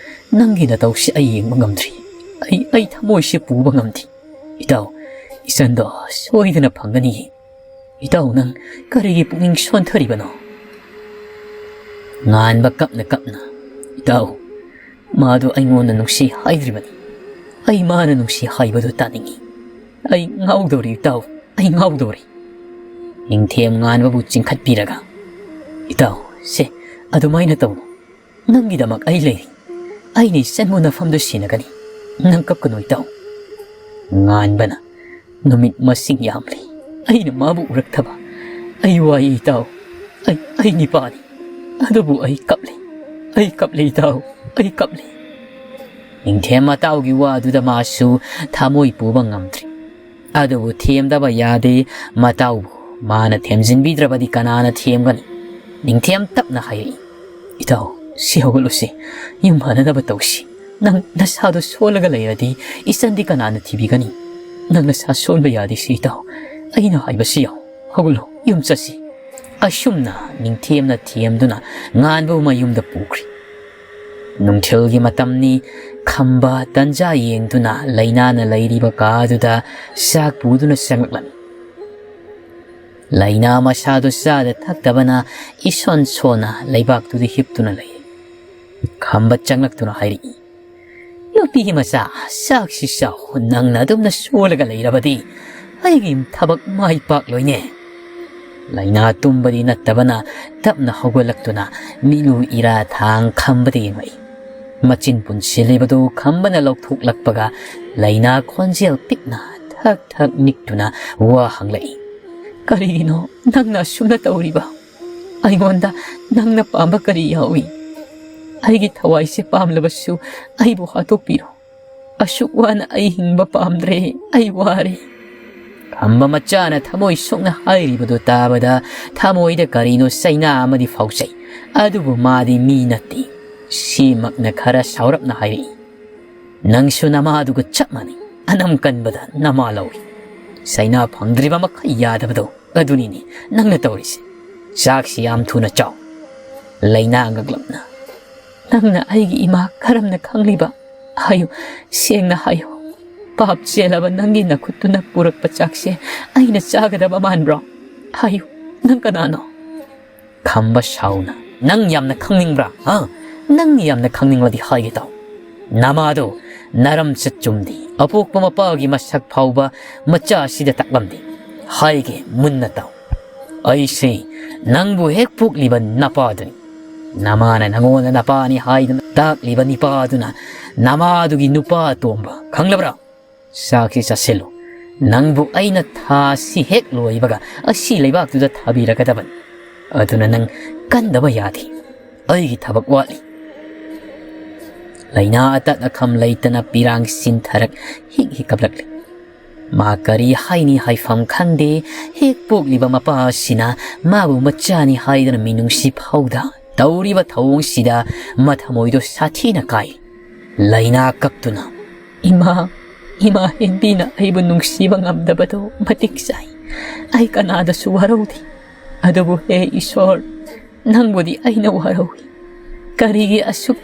ꯅꯪꯒꯤ ꯅꯇꯧꯁꯤ ꯑꯩ ꯌꯦꯡꯕ ꯉꯝꯗ꯭ꯔꯤ꯫ ꯑꯩ, ꯑꯩ ꯊꯃꯣꯏꯁꯤ ꯄꯨꯕ ꯉꯝꯗꯦ꯫ ꯏꯇꯥꯎ, ꯏꯆꯟꯗꯣ ꯁꯣꯏꯗꯅ ꯐꯪꯒꯅꯤ꯫ ꯏꯇꯥꯎ, ꯅꯪ ꯀꯔꯤꯒꯤ ꯄꯨꯛꯅꯤꯡ ꯁꯣꯟꯊꯔꯤꯕꯅꯣ?" ꯉꯥꯟꯕ ꯀꯞꯅ ꯀꯞꯅ, "ꯏꯇꯥꯎ, ꯃꯥꯗꯨ ꯑꯩꯉꯣꯟꯗ ꯅꯨꯡꯁꯤ ꯍꯥꯏꯗ꯭ꯔꯤꯕꯅꯤ꯫ ꯑꯩ ꯃꯥꯅ ꯅꯨꯡꯁꯤ ꯍꯥꯏꯕꯗꯨ ꯇꯥꯅꯤꯡꯏ꯫ ꯑꯩ ꯉꯥꯎꯗꯧꯔꯤ ꯏꯇꯥꯎ, ꯑꯩ ꯉꯥꯎꯗꯧꯔꯤ꯫" ꯅꯤꯡꯊꯦꯝ ꯉꯥꯟꯕꯕꯨ ꯆꯤꯡꯈꯠꯄꯤꯔꯒ, "ꯏꯇꯥꯎ, ꯁꯦ, ꯑꯗꯨꯃꯥꯏꯅ ꯇꯧꯅꯨ꯫ ꯅꯪꯒꯤꯗꯃꯛ ꯑꯩ ꯂꯩꯔꯤ꯫ ꯑꯩꯅ ꯏꯆꯟꯕꯨ ꯅꯐꯝꯗꯨ ꯁꯤꯟꯅꯒꯅꯤ꯫ ꯅꯪ ꯀꯞꯀꯅꯨ ꯏꯇꯥꯎ꯫" ꯉꯥꯟꯕꯅ, "ꯅꯨꯃꯤꯠ ꯃꯁꯤꯡ ꯌꯥꯝꯂꯤ ꯑꯩꯅ ꯃꯥꯕꯨ ꯎꯔꯛꯇꯕ꯫ ꯑꯩ ꯋꯥꯏ ꯏꯇꯥꯎ꯫ ꯑꯩ, ꯑꯩ ꯅꯤꯄꯥꯅꯤ꯫ ꯑꯗꯨꯕꯨ ꯑꯩ ꯀꯞꯂꯤ꯫ ꯑꯩ ꯀꯞꯂꯤ ꯏꯇꯥꯎ꯫ ꯑꯩ ꯀꯞꯂꯤ꯫" ꯅꯤꯡꯊꯦꯝ ꯃꯇꯥꯎꯒꯤ ꯋꯥꯗꯨꯗ ꯃꯥꯁꯨ ꯊꯃꯣꯏ ꯄꯨꯕ ꯉꯝꯗ꯭ꯔꯤ꯫ ꯑꯗꯨꯕꯨ ꯊꯦꯝꯗꯕ ꯌꯥꯗꯦ꯫ ꯃꯇꯥꯎꯕꯨ ꯃꯥꯅ ꯊꯦꯝꯖꯤꯟꯕꯤꯗ꯭ꯔꯕꯗꯤ ꯀꯅꯥꯅ ꯊꯦꯝꯒꯅꯤ? ꯅꯤꯡꯊꯦꯝ ꯇꯞꯅ ꯍꯥꯏꯔꯛꯏ, "ꯏꯇꯥꯎ, ꯁꯤ ꯍꯧꯒꯠꯂꯨꯁꯤ꯫ ꯌꯨꯝ ꯍꯟꯅꯅꯕ ꯇꯧꯁꯤ꯫ ꯅꯪ ꯅꯁꯥꯗꯣ ꯁꯣꯜꯂꯒ ꯂꯩꯔꯗꯤ ꯏꯆꯟꯗꯤ ꯀꯅꯥꯅ ꯊꯤꯕꯤꯒꯅꯤ? ꯅꯪ ꯅꯁꯥ ꯁꯣꯟꯕ ꯌꯥꯗꯦ ꯁꯤ ꯏꯇꯥꯎ꯫ ꯑꯩꯅ ꯍꯥꯏꯕꯁꯤ ꯌꯥꯎ꯫ ꯍꯧꯒꯠꯂꯨ, ꯌꯨꯝ ꯆꯠꯁꯤ꯫" ꯑꯁꯨꯝꯅ ꯅꯤꯡꯊꯦꯝꯅ ꯊꯦꯝꯗꯨꯅ ꯉꯥꯟꯕꯕꯨ ꯃꯌꯨꯝꯗ ꯄꯨꯈ꯭ꯔꯤ꯫ ꯅꯨꯡꯊꯤꯜꯒꯤ ꯃꯇꯝꯅꯤ꯫ ꯈꯝꯕ ꯇꯟꯖꯥ ꯌꯦꯡꯗꯨꯅ ꯂꯩꯅꯥꯅ ꯂꯩꯔꯤꯕ ꯀꯥꯗꯨꯗ ꯆꯥꯛ ꯄꯨꯗꯨꯅ ꯆꯪꯂꯛꯂꯝꯃꯤ꯫ ꯂꯩꯅꯥ ꯃꯁꯥꯗꯨ ꯆꯥꯗ ꯊꯛꯇꯕꯅ ꯏꯁꯣꯟ ꯁꯣꯟꯅ ꯂꯩꯕꯥꯛꯇꯨꯗ ꯍꯤꯞꯇꯨꯅ ꯂꯩ꯫ ꯈꯝꯕ ꯆꯪꯂꯛꯇꯨꯅ ꯍꯥꯏꯔꯛꯏ, "ꯅꯨꯄꯤ ꯃꯆꯥ, ꯆꯥꯛꯁꯤ ꯆꯥꯎ꯫ ꯅꯪꯅ ꯑꯗꯨꯝꯅ ꯁꯣꯜꯂꯒ ꯂꯩꯔꯕꯗꯤ ꯑꯩꯒꯤ ꯊꯕꯛ ꯃꯥꯏ ꯄꯥꯛꯂꯣꯏꯅꯦ꯫" ꯂꯩꯅꯥ ꯇꯨꯝꯕꯗꯤ ꯅꯠꯇꯕꯅ ꯇꯞꯅ ꯍꯧꯒꯠꯂꯛꯇꯨꯅ ꯃꯤꯠꯂꯨ ꯏꯔꯥ ꯊꯥꯡ ꯈꯝꯕꯗ ꯌꯦꯡꯂꯛꯏ꯫ ꯃꯆꯤꯟ ꯄꯨꯟꯁꯤꯜꯂꯤꯕꯗꯨ ꯈꯝꯕꯅ ꯂꯧꯊꯣꯛꯂꯛꯄꯒ ꯂꯩꯅꯥ ꯈꯣꯟꯖꯦꯜ ꯄꯤꯛꯅ ꯊꯛ ꯊꯛ ꯅꯤꯛꯇꯨꯅ ꯋꯥ ꯍꯪꯂꯛꯏ, "ꯀꯔꯤꯒꯤꯅꯣ ꯅꯪꯅ ꯑꯁꯨꯝꯅ ꯇꯧꯔꯤꯕ? ꯑꯩꯉꯣꯟꯗ ꯅꯪꯅ ꯄꯥꯝꯕ ꯀꯔꯤ ꯌꯥꯎꯏ?" ꯑꯩꯒꯤ ꯊꯋꯥꯏꯁꯦ ꯄꯥꯝꯂꯕꯁꯨ ꯑꯩꯕꯨ ꯍꯥꯠꯇꯣꯛꯄꯤꯔꯣ꯫ ꯑꯁꯨꯛ ꯋꯥꯅ ꯑꯩ ꯍꯤꯡꯕ ꯄꯥꯝꯗ꯭ꯔꯦ, ꯑꯩ ꯋꯥꯔꯦ꯫ ꯈꯝꯕ ꯃꯆꯥꯅ ꯊꯃꯣꯏ ꯁꯣꯛꯅ ꯍꯥꯏꯔꯤꯕꯗꯨ ꯇꯥꯕꯗ ꯊꯃꯣꯏꯗ ꯀꯔꯤꯅꯣ ꯆꯩꯅꯥ ꯑꯃꯗꯤ ꯐꯥꯎꯖꯩ꯫ ꯑꯗꯨꯕꯨ ꯃꯥꯗꯤ ꯃꯤ ꯅꯠꯇꯦ꯫ ꯁꯤꯃꯛꯅ ꯈꯔ ꯁꯥꯎꯔꯞꯅ ꯍꯥꯏꯔꯛꯏ, "ꯅꯪꯁꯨ ꯅꯃꯥꯗꯨꯒ ꯆꯞ ꯃꯥꯟꯅꯩ, ꯑꯅꯝ ꯀꯟꯕꯗ ꯅꯃꯥ ꯂꯧꯏ꯫ ꯆꯩꯅꯥ ꯐꯪꯗ꯭ꯔꯤꯕ ꯃꯈꯩ ꯌꯥꯗꯕꯗꯣ ꯑꯗꯨꯅꯤꯅꯦ ꯅꯪꯅ ꯇꯧꯔꯤꯁꯦ꯫ ꯆꯥꯛꯁꯤ ꯌꯥꯝ ꯊꯨꯅ ꯆꯥꯎ꯫" ꯂꯩꯅꯥ ꯉꯛꯂꯞꯅ, "ꯅꯪꯅ ꯑꯩꯒꯤ ꯏꯃꯥ ꯀꯔꯝꯅ ꯈꯪꯂꯤꯕ? ꯍꯥꯏꯌꯨ, ꯁꯦꯡꯅ ꯍꯥꯏꯌꯨ꯫ ꯄꯥꯞ ꯆꯦꯜꯂꯕ ꯅꯪꯒꯤ ꯅꯈꯨꯠꯇꯨꯅ ꯄꯨꯔꯛꯄ ꯆꯥꯛꯁꯦ ꯑꯩꯅ ꯆꯥꯒꯗꯕ ꯃꯥꯟꯕ꯭ꯔꯣ? ꯍꯥꯏꯌꯨ, ꯅꯪ ꯀꯅꯥꯅꯣ?" ꯈꯝꯕ ꯁꯥꯎꯅ, "ꯅꯪ ꯌꯥꯝꯅ ꯈꯪꯅꯤꯡꯕ꯭ꯔꯥ? ꯍꯥ? ꯅꯪ ꯌꯥꯝꯅ ꯈꯪꯅꯤꯡꯂꯗꯤ ꯍꯥꯏꯒꯦ ꯇꯥꯎ꯫ ꯅꯃꯥꯗꯣ ꯅꯔꯝ ꯆꯠꯆꯨꯝꯗꯤ ꯑꯄꯣꯛꯄ ꯃꯄꯥꯒꯤ ꯃꯁꯛ ꯐꯥꯎꯕ ꯃꯆꯥ ꯑꯁꯤꯗ ꯇꯥꯛꯂꯝꯗꯦ꯫ ꯍꯥꯏꯒꯦ ꯃꯨꯟꯅ ꯇꯥꯎ꯫ ꯑꯩꯁꯦ ꯅꯪꯕꯨ ꯍꯦꯛ ꯄꯣꯛꯂꯤꯕ ꯅꯄꯥꯗꯨꯅꯤ꯫ ꯅꯃꯥꯅ ꯅꯉꯣꯟꯗ ꯅꯄꯥꯅꯤ ꯍꯥꯏꯗꯨꯅ ꯇꯥꯛꯂꯤꯕ ꯅꯤꯄꯥꯗꯨꯅ ꯅꯃꯥꯗꯨꯒꯤ ꯅꯨꯄꯥ ꯑꯇꯣꯝꯕ, ꯈꯪꯂꯕ꯭ꯔꯥ? ꯆꯥꯛꯁꯤ ꯆꯥꯁꯤꯜꯂꯨ꯫ ꯅꯪꯕꯨ ꯑꯩꯅ ꯊꯥ ꯑꯁꯤ ꯍꯦꯛ ꯂꯣꯏꯕꯒ ꯑꯁꯤ ꯂꯩꯕꯥꯛꯇꯨꯗ ꯊꯥꯕꯤꯔꯒꯗꯕꯅꯤ꯫ ꯑꯗꯨꯅ ꯅꯪ ꯀꯟꯗꯕ ꯌꯥꯗꯦ꯫ ꯑꯩꯒꯤ ꯊꯕꯛ ꯋꯥꯠꯂꯤ꯫" ꯂꯩꯅꯥ ꯑꯇꯠ ꯑꯈꯝ ꯂꯩꯇꯅ ꯄꯤꯔꯥꯡ ꯁꯤꯟꯊꯔꯛ ꯍꯤꯛ ꯍꯤꯛ ꯀꯞꯂꯛꯂꯤ꯫ ꯃꯥ ꯀꯔꯤ ꯍꯥꯏꯅꯤ ꯍꯥꯏꯐꯝ ꯈꯪꯗꯦ꯫ ꯍꯦꯛ ꯄꯣꯛꯂꯤꯕ ꯃꯄꯥ ꯑꯁꯤꯅ ꯃꯥꯕꯨ ꯃꯆꯥꯅꯤ ꯍꯥꯏꯗꯨꯅ ꯃꯤꯅꯨꯡꯁꯤ ꯐꯥꯎꯗ ꯇꯧꯔꯤꯕ ꯊꯧꯑꯣꯡꯁꯤꯗ ꯃꯊꯃꯣꯏꯗꯣ ꯁꯥꯊꯤꯅ ꯀꯥꯏ꯫ ꯂꯩꯅꯥ ꯀꯞꯇꯨꯅ, "ꯏꯃꯥ, ꯏꯃꯥ ꯍꯦꯟꯕꯤꯅ ꯑꯩꯕꯨ ꯅꯨꯡꯁꯤꯕ ꯉꯝꯗꯕꯗꯣ ꯃꯇꯤꯛ ꯆꯥꯏ꯫ ꯑꯩ ꯀꯅꯥꯗꯁꯨ ꯋꯥꯔꯧꯗꯦ꯫ ꯑꯗꯨꯕꯨ ꯍꯦ ꯏꯁꯣꯔ, ꯅꯪꯕꯨꯗꯤ ꯑꯩꯅ ꯋꯥꯔꯧꯏ꯫ ꯀꯔꯤꯒꯤ ꯑꯁꯨꯛ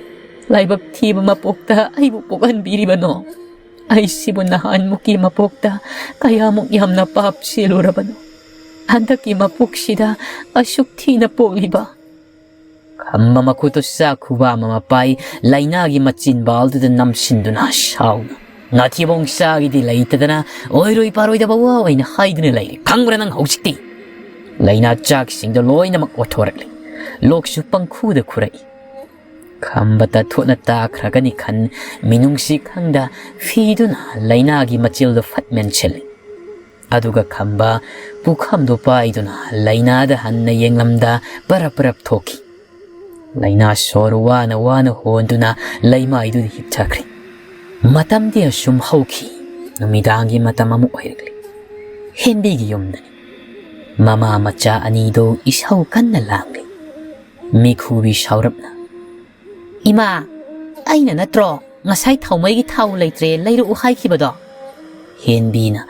ꯂꯥꯏꯕꯛ ꯊꯤꯕ ꯃꯄꯣꯛꯇ ꯑꯩꯕꯨ ꯄꯣꯛꯍꯟꯕꯤꯔꯤꯕꯅꯣ? ꯑꯩꯁꯤꯕꯨ ꯅꯍꯥꯟꯃꯨꯛꯀꯤ ꯃꯄꯣꯛꯇ ꯀꯌꯥꯃꯨꯛ ꯌꯥꯝꯅ ꯄꯥꯞ ꯆꯦꯜꯂꯨꯔꯕꯅꯣ? ꯍꯟꯗꯛꯀꯤ ꯃꯄꯣꯛꯁꯤꯗ ꯑꯁꯨꯛ ꯊꯤꯅ ꯄꯣꯛꯂꯤꯕ?" ꯈꯝꯕ ꯃꯈꯨꯠꯇꯨ ꯆꯥꯛ ꯈꯨꯕꯥꯝ ꯑꯃ ꯄꯥꯏ, ꯂꯩꯅꯥꯒꯤ ꯃꯆꯤꯟꯕꯥꯜꯗꯨꯗ ꯅꯝꯁꯤꯟꯗꯨꯅ ꯁꯥꯎꯅ, "ꯅꯥꯊꯤꯕꯣꯡ ꯆꯥꯒꯤꯗꯤ ꯂꯩꯇꯗꯅ ꯑꯣꯏꯔꯣꯏ ꯄꯥꯔꯣꯏꯗꯕ ꯋꯥ ꯑꯣꯏꯅ ꯍꯥꯏꯗꯨꯅ ꯂꯩꯔꯦ꯫ ꯈꯪꯕ꯭ꯔꯥ ꯅꯪ ꯍꯧꯖꯤꯛꯇꯤ?" ꯂꯩꯅꯥ ꯆꯥꯛꯁꯤꯡꯗꯣ ꯂꯣꯏꯅꯃꯛ ꯑꯣꯊꯣꯔꯛꯂꯦ꯫ ꯂꯣꯛꯁꯨ ꯄꯪꯈꯨꯗ ꯈꯨꯔꯛꯏ꯫ ꯈꯝꯕ ꯇꯠꯊꯣꯠꯅ ꯇꯥꯈ꯭ꯔꯒꯅꯤ ꯈꯟ ꯃꯤꯅꯨꯡꯁꯤ ꯈꯪꯗ ꯐꯤꯗꯨꯅ ꯂꯩꯅꯥꯒꯤ ꯃꯆꯤꯜꯗꯨ ꯐꯠ ꯃꯦꯟꯁꯤꯜꯂꯤ꯫ ꯑꯗꯨꯒ ꯈꯝꯕ ꯄꯨꯈꯝꯗꯨ ꯄꯥꯏꯗꯨꯅ ꯂꯩꯅꯥꯗ ꯍꯟꯅ ꯌꯦꯡꯂꯝꯗ ꯄꯔꯞ ꯄꯔꯞ ꯊꯣꯛꯈꯤ꯫ ꯂꯥꯏꯅꯥ ꯁꯣꯔ ꯋꯥꯅ ꯋꯥꯅ ꯍꯣꯟꯗꯨꯅ ꯂꯩꯃꯥꯏꯗꯨꯗ ꯍꯤꯞꯊꯈ꯭ꯔꯦ꯫ ꯃꯇꯝꯗꯤ ꯑꯁꯨꯝ ꯍꯧꯈꯤ꯫ ꯅꯨꯃꯤꯗꯥꯡꯒꯤ ꯃꯇꯝ ꯑꯃ ꯑꯣꯏꯔꯛꯂꯤ꯫ ꯍꯦꯟꯕꯤꯒꯤ ꯌꯨꯝꯗꯅꯤ꯫ ꯃꯃꯥ ꯃꯆꯥ ꯑꯅꯤꯗꯨ ꯏꯁꯧ ꯀꯟꯅ ꯂꯥꯡꯂꯤ꯫ ꯃꯤꯈꯨꯕꯤ ꯁꯥꯎꯔꯞꯅ, "ꯏꯃꯥ, ꯑꯩꯅ ꯅꯠꯇ꯭ꯔꯣ ꯉꯁꯥꯏ ꯊꯥꯎꯃꯩꯒꯤ ꯊꯥꯎ ꯂꯩꯇ꯭ꯔꯦ, ꯂꯩꯔꯛꯎ ꯍꯥꯏꯈꯤꯕꯗꯣ?" ꯍꯦꯟꯕꯤꯅ,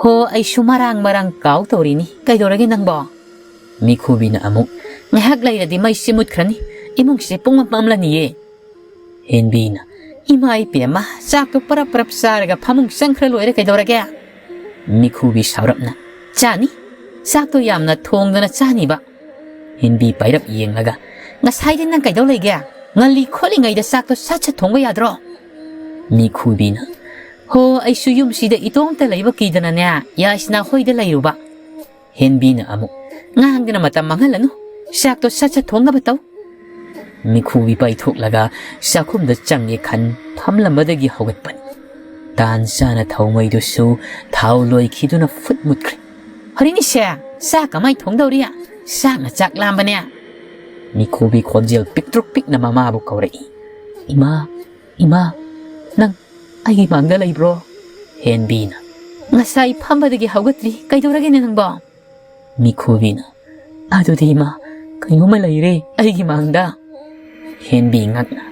"ꯍꯣ, ꯑꯩꯁꯨ ꯃꯔꯥꯡ ꯃꯔꯥꯡ ꯀꯥꯎ ꯇꯧꯔꯤꯅꯤ꯫ ꯀꯩꯗꯧꯔꯒꯦ ꯅꯪꯕꯣ?" ꯃꯤꯈꯨꯕꯤꯅ ꯑꯃꯨꯛ, "ꯉꯥꯏꯍꯥꯛ ꯂꯩꯔꯗꯤ ꯃꯩꯁꯤ ꯃꯨꯠꯈ꯭ꯔꯅꯤ꯫ ꯏꯃꯨꯡꯁꯦ ꯄꯨꯡꯃꯝ ꯃꯝꯂꯅꯤꯌꯦ꯫" ꯍꯦꯟꯕꯤꯅ, "ꯏꯃꯥ ꯏꯄꯦꯝꯃ, ꯆꯥꯛꯇꯣ ꯄꯔꯞ ꯄꯔꯞ ꯆꯥꯔꯒ ꯐꯃꯨꯡ ꯆꯪꯈ꯭ꯔ ꯂꯣꯏꯔꯦ, ꯀꯩꯗꯧꯔꯒꯦ?" ꯃꯤꯈꯨꯕꯤ ꯁꯥꯎꯔꯞꯅ, "ꯆꯥꯅꯤ꯫ ꯆꯥꯛꯇꯣ ꯌꯥꯝꯅ ꯊꯣꯡꯗꯅ ꯆꯥꯅꯤꯕ꯫" ꯍꯦꯟꯕꯤ ꯄꯥꯏꯔꯞ ꯌꯦꯡꯂꯒ, "ꯉꯁꯥꯏꯗꯤ ꯅꯪ ꯀꯩꯗꯧ ꯂꯩꯒꯦ? ꯉꯜꯂꯤ ꯈꯣꯠꯂꯤꯉꯩꯗ ꯆꯥꯛꯇꯣ ꯁꯠ ꯁꯠ ꯊꯣꯡꯕ ꯌꯥꯗ꯭ꯔꯣ?" ꯃꯤꯈꯨꯕꯤꯅ, "ꯍꯣ, ꯑꯩꯁꯨ ꯌꯨꯝꯁꯤꯗ ꯏꯇꯣꯝꯇ ꯂꯩꯕ ꯀꯤꯗꯅꯅꯦ, ꯌꯥꯏꯁꯅꯥ ꯍꯣꯏꯗ ꯂꯩꯔꯨꯕ꯫" ꯍꯦꯟꯕꯤꯅ ꯑꯃꯨꯛ, "ꯉꯥꯡꯗꯅ ꯃꯇꯝ ꯃꯥꯡꯍꯜꯂꯅꯨ, ꯆꯥꯛꯇꯣ ꯁꯠ ꯁꯠ ꯊꯣꯡꯅꯕ ꯇꯧ꯫" ꯃꯤꯈꯨꯕꯤ ꯄꯥꯏꯊꯣꯛꯂꯒ ꯆꯥꯛꯈꯨꯝꯗ ꯆꯪꯒꯦ ꯈꯟ ꯐꯝꯂꯝꯕꯗꯒꯤ ꯍꯧꯒꯠꯄꯅꯤ꯫ ꯇꯥꯟ ꯆꯥꯅ ꯊꯧꯃꯩꯗꯨꯁꯨ ꯊꯥꯎ ꯂꯣꯏꯈꯤꯗꯨꯅ ꯐꯨꯠ ꯃꯨꯠꯈ꯭ꯔꯦ꯫ "ꯍꯣꯔꯦꯟ ꯏꯁꯦ, ꯆꯥꯛ ꯀꯃꯥꯏ ꯊꯣꯡꯗꯧꯔꯤ? ꯆꯥꯛꯅ ꯆꯥꯛ ꯂꯥꯝꯕꯅꯦ꯫" ꯃꯤꯈꯨꯕꯤ ꯈꯣꯟꯖꯦꯜ ꯄꯤꯛꯇ꯭ꯔꯨꯛ ꯄꯤꯛꯅ ꯃꯃꯥꯕꯨ ꯀꯧꯔꯛꯏ꯫ "ꯏꯃꯥ, ꯏꯃꯥ, ꯅꯪ ꯑꯩꯒꯤ ꯃꯥꯡꯗ ꯂꯩꯕ꯭ꯔꯣ?" ꯍꯦꯟꯕꯤꯅ, "ꯉꯁꯥꯏ ꯐꯝꯕꯗꯒꯤ ꯍꯧꯒꯠꯇ꯭ꯔꯤ, ꯀꯩꯗꯧꯔꯒꯦꯅꯦ ꯅꯪꯕꯣ?" ꯃꯤꯈꯨꯕꯤꯅ, "ꯑꯗꯨꯗꯤ ꯏꯃꯥ, ꯀꯩꯅꯣꯝꯃ ꯂꯩꯔꯦ ꯑꯩꯒꯤ ꯃꯥꯡꯗ꯫" ꯍꯦꯟꯕꯤ ꯉꯛꯅ,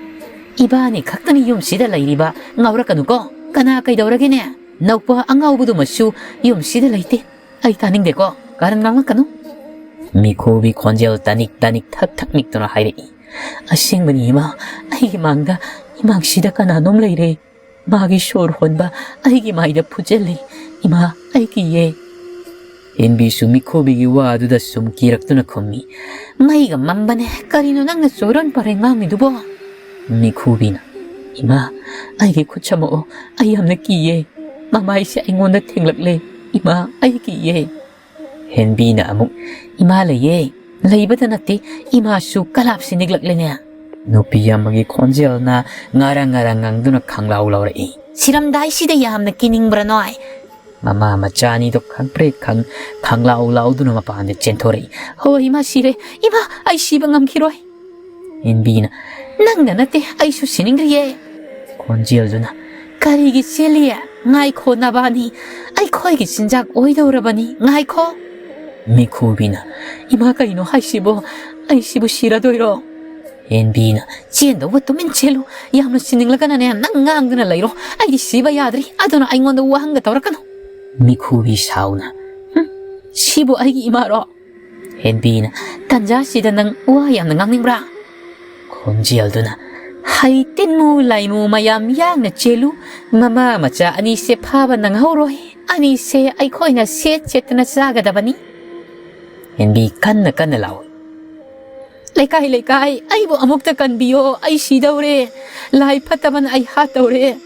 "ꯏꯕꯥꯅꯤ ꯈꯛꯇꯅꯤ ꯌꯨꯝꯁꯤꯗ ꯂꯩꯔꯤꯕ, ꯉꯥꯎꯔꯛꯀꯅꯨꯀꯣ꯫ ꯀꯅꯥ ꯀꯩꯗꯧꯔꯒꯦꯅꯦ? ꯅꯧꯄꯥ ꯑꯉꯥꯎꯕꯗꯨꯃꯁꯨ ꯌꯨꯝꯁꯤꯗ ꯂꯩꯇꯦ꯫ ꯑꯩ ꯇꯥꯅꯤꯡꯗꯦꯀꯣ, ꯀꯥꯔꯟ ꯉꯥꯡꯂꯛꯀꯅꯨ꯫" ꯃꯤꯈꯨꯕꯤ ꯈꯣꯟꯖꯦꯜ ꯇꯅꯤꯛ ꯇꯅꯤꯛ ꯊꯛ ꯊꯛ ꯅꯤꯛꯇꯨꯅ ꯍꯥꯏꯔꯛꯏ, "ꯑꯁꯦꯡꯕꯅꯤ ꯏꯃꯥ, ꯑꯩꯒꯤ ꯃꯥꯡꯗ, ꯏꯃꯥꯡꯁꯤꯗ ꯀꯅꯥꯅꯣꯝ ꯂꯩꯔꯦ꯫ ꯃꯥꯒꯤ ꯁꯣꯔ ꯍꯣꯟꯕ ꯑꯩꯒꯤ ꯃꯥꯏꯗ ꯐꯨꯖꯜꯂꯤ꯫ ꯏꯃꯥ, ꯑꯩ ꯀꯤꯌꯦ꯫" ꯍꯦꯟꯕꯤꯁꯨ ꯃꯤꯈꯨꯕꯤꯒꯤ ꯋꯥꯗꯨꯗ ꯁꯨꯝ ꯀꯤꯔꯛꯇꯨꯅ ꯈꯨꯝꯃꯤ, "ꯃꯩꯒ ꯃꯝꯕꯅꯦ, ꯀꯔꯤꯅꯣ ꯅꯪꯅ ꯆꯣꯏꯔꯣꯟ ꯄꯥꯔꯣꯏ ꯉꯥꯡꯉꯤꯗꯨꯕꯣ?" ꯃꯤꯈꯨꯕꯤꯅ, "ꯏꯃꯥ, ꯑꯩꯒꯤ ꯈꯨꯠ ꯁꯝꯃꯛꯑꯣ, ꯑꯩ ꯌꯥꯝꯅ ꯀꯤꯌꯦ꯫ ꯃꯃꯥꯏꯁꯦ ꯑꯩꯉꯣꯟꯗ ꯊꯦꯡꯂꯛꯂꯦ꯫ ꯏꯃꯥ, ꯑꯩ ꯀꯤꯌꯦ꯫" ꯍꯦꯟꯕꯤꯅ ꯑꯃꯨꯛ, "ꯏꯃꯥ ꯂꯩꯌꯦ, ꯂꯩꯕꯗ ꯅꯠꯇꯦ, ꯏꯃꯥꯁꯨ ꯀꯂꯥꯞꯁꯤ ꯅꯤꯛꯂꯛꯂꯦꯅꯦ꯫" ꯅꯨꯄꯤ ꯑꯃꯒꯤ ꯈꯣꯟꯖꯦꯜꯅ ꯉꯥꯔꯪ ꯉꯥꯔꯪ ꯉꯪꯗꯨꯅ ꯈꯪꯂꯥꯎ ꯂꯥꯎꯔꯛꯏ, "ꯁꯤꯔꯝꯗꯥꯏꯁꯤꯗ ꯌꯥꯝꯅ ꯀꯤꯅꯤꯡꯕ꯭ꯔꯥ ꯅꯣꯏ?" ꯃꯃꯥ ꯃꯆꯥ ꯑꯅꯤꯗꯣ ꯈꯪꯄ꯭ꯔꯦꯛ ꯈꯪ ꯈꯪꯂꯥꯎ ꯂꯥꯎꯗꯨꯅ ꯃꯄꯥꯟꯗ ꯆꯦꯟꯊꯣꯔꯛꯏ꯫ "ꯍꯣ, ꯏꯃꯥ ꯁꯤꯔꯦ, ꯏꯃꯥ, ꯑꯩ ꯁꯤꯕ ꯉꯝꯈꯤꯔꯣꯏ꯫" ꯍꯦꯟꯕꯤꯅ, "ꯅꯪꯅ ꯅꯠꯇꯦ, ꯑꯩꯁꯨ ꯁꯤꯅꯤꯡꯗ꯭ꯔꯤꯌꯦ"꯫ ꯈꯣꯟꯖꯦꯜꯗꯨꯅ, "ꯀꯔꯤꯒꯤ ꯆꯦꯜꯂꯤ? ꯉꯥꯏꯈꯣ ꯅꯕꯥꯅꯤ, ꯑꯩꯈꯣꯏꯒꯤ ꯆꯤꯟꯖꯥꯛ ꯑꯣꯏꯗꯧꯔꯕꯅꯤ, ꯉꯥꯏꯈꯣ"꯫ ꯃꯤꯈꯨꯕꯤꯅ, "ꯏꯃꯥ, ꯀꯩꯅꯣ ꯍꯥꯏꯁꯤꯕꯣ? ꯑꯩꯁꯤꯕꯨ ꯁꯤꯔꯗꯣꯏꯔꯣ?" ꯍꯦꯟꯕꯤꯅ, "ꯆꯦꯟꯗꯧꯕ ꯇꯨꯃꯤꯟ ꯆꯦꯜꯂꯨ, ꯌꯥꯝꯅ ꯁꯤꯅꯤꯡꯂꯒꯅꯅꯦ ꯅꯪ ꯉꯥꯡꯗꯨꯅ ꯂꯩꯔꯣ, ꯑꯩꯗꯤ ꯁꯤꯕ ꯌꯥꯗ꯭ꯔꯤ, ꯑꯗꯨꯅ ꯑꯩꯉꯣꯟꯗ ꯋꯥꯍꯪꯒ ꯇꯧꯔꯛꯀꯅꯨ"꯫ ꯃꯤꯈꯨꯕꯤ ꯁꯥꯎꯅ, "ꯍꯨꯝ, ꯁꯤꯕꯨ ꯑꯩꯒꯤ ꯏꯃꯥꯔꯣ?" ꯍꯦꯟꯕꯤꯅ, "ꯇꯟꯖꯥꯁꯤꯗ ꯅꯪ ꯋꯥ ꯌꯥꯝꯅ ꯉꯥꯡꯅꯤꯡꯕ꯭ꯔꯥ?" ꯈꯣꯟꯖꯦꯜꯗꯨꯅ, "ꯍꯩ ꯇꯤꯟꯃꯨ ꯂꯥꯏꯃꯨ ꯃꯌꯥꯝ ꯌꯥꯡꯅ ꯆꯦꯜꯂꯨ, ꯃꯃꯥ ꯃꯆꯥ ꯑꯅꯤꯁꯦ ꯐꯥꯕ ꯅꯪꯍꯧꯔꯣꯏ, ꯑꯅꯤꯁꯦ ꯑꯩꯈꯣꯏꯅ ꯁꯦꯠ ꯁꯦꯠꯇꯅ ꯆꯥꯒꯗꯕꯅꯤ"꯫ ꯍꯦꯟꯕꯤ ꯀꯟꯅ ꯀꯟꯅ ꯂꯥꯎꯏ, "ꯂꯩꯀꯥꯏ, ꯂꯩꯀꯥꯏ, ꯑꯩꯕꯨ ꯑꯃꯨꯛꯇ ꯀꯟꯕꯤꯌꯣ, ꯑꯩ ꯁꯤꯗꯧꯔꯦ, ꯂꯥꯏ ꯐꯠꯇꯕꯅ ꯑꯩ ꯍꯥꯠꯇꯧꯔꯦ"꯫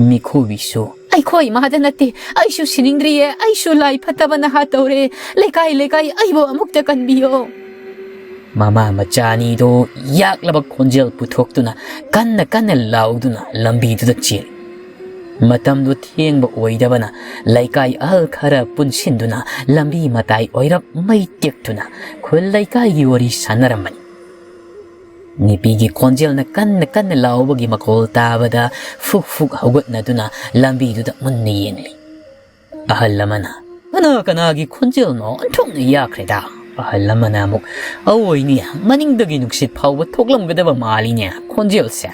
ꯃꯤꯈꯨꯕꯤꯁꯨ, "ꯑꯩꯈꯣꯏ ꯏꯃꯥꯗ ꯅꯠꯇꯦ, ꯑꯩꯁꯨ ꯁꯤꯅꯤꯡꯗ꯭ꯔꯤꯌꯦ, ꯑꯩꯁꯨ ꯂꯥꯏ ꯐꯠꯇꯕꯅ ꯍꯥꯠꯇꯧꯔꯦ, ꯂꯩꯀꯥꯏ, ꯂꯩꯀꯥꯏ, ꯑꯩꯕꯨ ꯑꯃꯨꯛꯇ ꯀꯟꯕꯤꯌꯣ"꯫ ꯃꯃꯥ ꯃꯆꯥ ꯑꯅꯤꯗꯣ ꯌꯥꯛꯂꯕ ꯈꯣꯟꯖꯦꯜ ꯄꯨꯊꯣꯛꯇꯨꯅ ꯀꯟꯅ ꯀꯟꯅ ꯂꯥꯎꯗꯨꯅ ꯂꯝꯕꯤꯗꯨꯗ ꯆꯦꯜꯂꯤ꯫ ꯃꯇꯝꯗꯨ ꯊꯦꯡꯕ ꯑꯣꯏꯗꯕꯅ ꯂꯩꯀꯥꯏ ꯑꯍꯜ ꯈꯔ ꯄꯨꯟꯁꯤꯟꯗꯨꯅ ꯂꯝꯕꯤ ꯃꯇꯥꯏ ꯑꯣꯏꯔꯞ ꯃꯩ ꯇꯦꯛꯇꯨꯅ ꯈꯨꯜ ꯂꯩꯀꯥꯏꯒꯤ ꯋꯥꯔꯤ ꯁꯥꯟꯅꯔꯝꯕꯅꯤ꯫ ꯅꯨꯄꯤꯒꯤ ꯈꯣꯟꯖꯦꯜꯅ ꯀꯟꯅ ꯀꯟꯅ ꯂꯥꯎꯕꯒꯤ ꯃꯈꯣꯜ ꯇꯥꯕꯗ ꯐꯨꯛ ꯐꯨꯛ ꯍꯧꯒꯠꯅꯗꯨꯅ ꯂꯝꯕꯤꯗꯨꯗ ꯃꯨꯟꯅ ꯌꯦꯡꯂꯤ꯫ ꯑꯍꯜ ꯑꯃꯅ, "ꯀꯅꯥ ꯀꯅꯥꯒꯤ ꯈꯣꯟꯖꯦꯜꯅꯣ? ꯑꯣꯟꯊꯣꯛꯅ ꯌꯥꯈ꯭ꯔꯦꯗ"꯫ ꯑꯍꯜ ꯑꯃꯅ ꯑꯃꯨꯛ, "ꯑꯋꯣꯏꯅꯦ, ꯃꯅꯤꯡꯗꯒꯤ ꯅꯨꯡꯁꯤꯠ ꯐꯥꯎꯕ ꯊꯣꯛꯂꯝꯒꯗꯕ ꯃꯥꯜꯂꯤꯅꯦ ꯈꯣꯟꯖꯦꯜꯁꯦ"꯫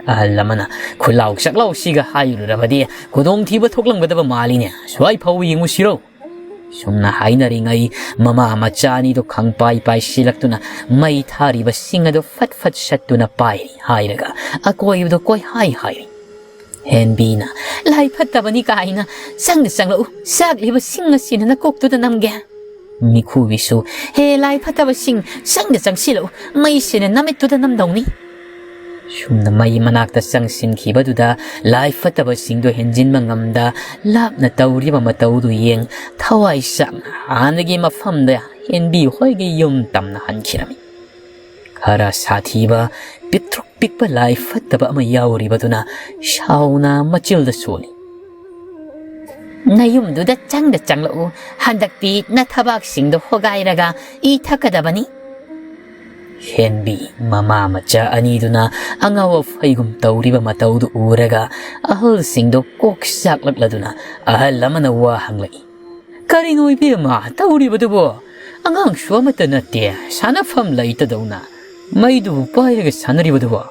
ꯑꯍꯜ ꯑꯃꯅ, "ꯈꯨꯂꯥꯎ ꯆꯥꯛꯂꯥꯎꯁꯤꯒ ꯍꯥꯏꯔꯨꯔꯕꯗꯤ ꯈꯨꯗꯣꯡꯊꯤꯕ ꯊꯣꯛꯂꯝꯒꯗꯕ ꯃꯥꯜꯂꯤꯅꯦ, ꯁ꯭ꯋꯥꯏ ꯐꯥꯎꯕ ꯌꯦꯡꯉꯨꯁꯤꯔꯣ?" ꯁꯨꯝꯅ ꯍꯥꯏꯅꯔꯤꯉꯩ ꯃꯃꯥ ꯃꯆꯥ ꯑꯅꯤꯗꯨ ꯈꯪꯄꯥꯏ ꯄꯥꯏꯁꯤꯜꯂꯛꯇꯨꯅ ꯃꯩ ꯊꯥꯔꯤꯕꯁꯤꯡ ꯑꯗꯨ ꯐꯠ ꯐꯠ ꯁꯠꯇꯨꯅ ꯄꯥꯏꯔꯤ ꯍꯥꯏꯔꯒ ꯑꯀꯣꯏꯕꯗꯨ ꯀꯣꯏꯍꯥꯏ ꯍꯥꯏꯔꯤ꯫ ꯍꯦꯟꯕꯤꯅ, "ꯂꯥꯏ ꯐꯠꯇꯕꯅꯤ ꯀꯥꯏꯅ, ꯆꯪꯗ ꯆꯪꯂꯛꯎ, ꯆꯥꯛꯂꯤꯕꯁꯤꯡ ꯑꯁꯤꯅ ꯅꯀꯣꯛꯇꯨꯗ ꯅꯝꯒꯦ"꯫ ꯃꯤꯈꯨꯕꯤꯁꯨ, "ꯍꯦ ꯂꯥꯏ ꯐꯠꯇꯕꯁꯤꯡ, ꯆꯪꯗ ꯆꯪꯁꯤꯜꯂꯛꯎ, ꯃꯩꯁꯤꯅ ꯅꯃꯤꯠꯇꯨꯗ ꯅꯝꯗꯧꯅꯤ"꯫ ꯁꯨꯝꯅ ꯃꯩ ꯃꯅꯥꯛꯇ ꯆꯪꯁꯤꯟꯈꯤꯕꯗꯨꯗ ꯂꯥꯏ ꯐꯠꯇꯕꯁꯤꯡꯗꯨ ꯍꯦꯟꯖꯤꯟꯕ ꯉꯝꯗ ꯂꯥꯞꯅ ꯇꯧꯔꯤꯕ ꯃꯇꯧꯗꯨ ꯌꯦꯡ ꯊꯋꯥꯏ ꯆꯥꯛꯅ ꯍꯥꯟꯅꯒꯤ ꯃꯐꯝꯗ ꯍꯦꯟꯕꯤ ꯍꯣꯏꯒꯤ ꯌꯨꯝ ꯇꯝꯅ ꯍꯟꯈꯤꯔꯝꯃꯤ꯫ ꯈꯔ ꯁꯥꯊꯤꯕ ꯄꯤꯛꯇ꯭ꯔꯨꯛ ꯄꯤꯛꯄ ꯂꯥꯏ ꯐꯠꯇꯕ ꯑꯃ ꯌꯥꯎꯔꯤꯕꯗꯨꯅ ꯁꯥꯎꯅ ꯃꯆꯤꯜꯗ ꯁꯣꯜꯂꯤ꯫ "ꯅꯌꯨꯝꯗꯨꯗ ꯆꯪꯗ ꯆꯪꯂꯛꯎ, ꯍꯟꯗꯛꯇꯤ ꯅꯊꯕꯥꯛꯁꯤꯡꯗꯣ ꯍꯣꯒꯥꯏꯔꯒ ꯏ ꯊꯛꯀꯗꯕꯅꯤ"꯫ ꯍꯦꯟꯕꯤ ꯃꯃꯥ ꯃꯆꯥ ꯑꯅꯤꯗꯨꯅ ꯑꯉꯥꯎ ꯑꯐꯩꯒꯨꯝ ꯇꯧꯔꯤꯕ ꯃꯇꯧꯗꯨ ꯎꯔꯒ ꯑꯍꯜꯁꯤꯡꯗꯣ ꯀꯣꯛ ꯆꯥꯛꯂꯛꯂꯗꯨꯅ ꯑꯍꯜ ꯑꯃꯅ ꯋꯥ ꯍꯪꯂꯛꯏ꯫ "ꯀꯔꯤꯅꯣ ꯏꯕꯦꯝꯃ ꯇꯧꯔꯤꯕꯗꯨꯕꯣ? ꯑꯉꯥꯡꯁꯨ ꯑꯃꯠꯇ ꯅꯠꯇꯦ, ꯁꯥꯟꯅꯐꯝ ꯂꯩꯇꯗꯧꯅ ꯃꯩꯗꯨꯕꯨ ꯄꯥꯏꯔꯒ ꯁꯥꯟꯅꯔꯤꯕꯗꯨꯕꯣ?"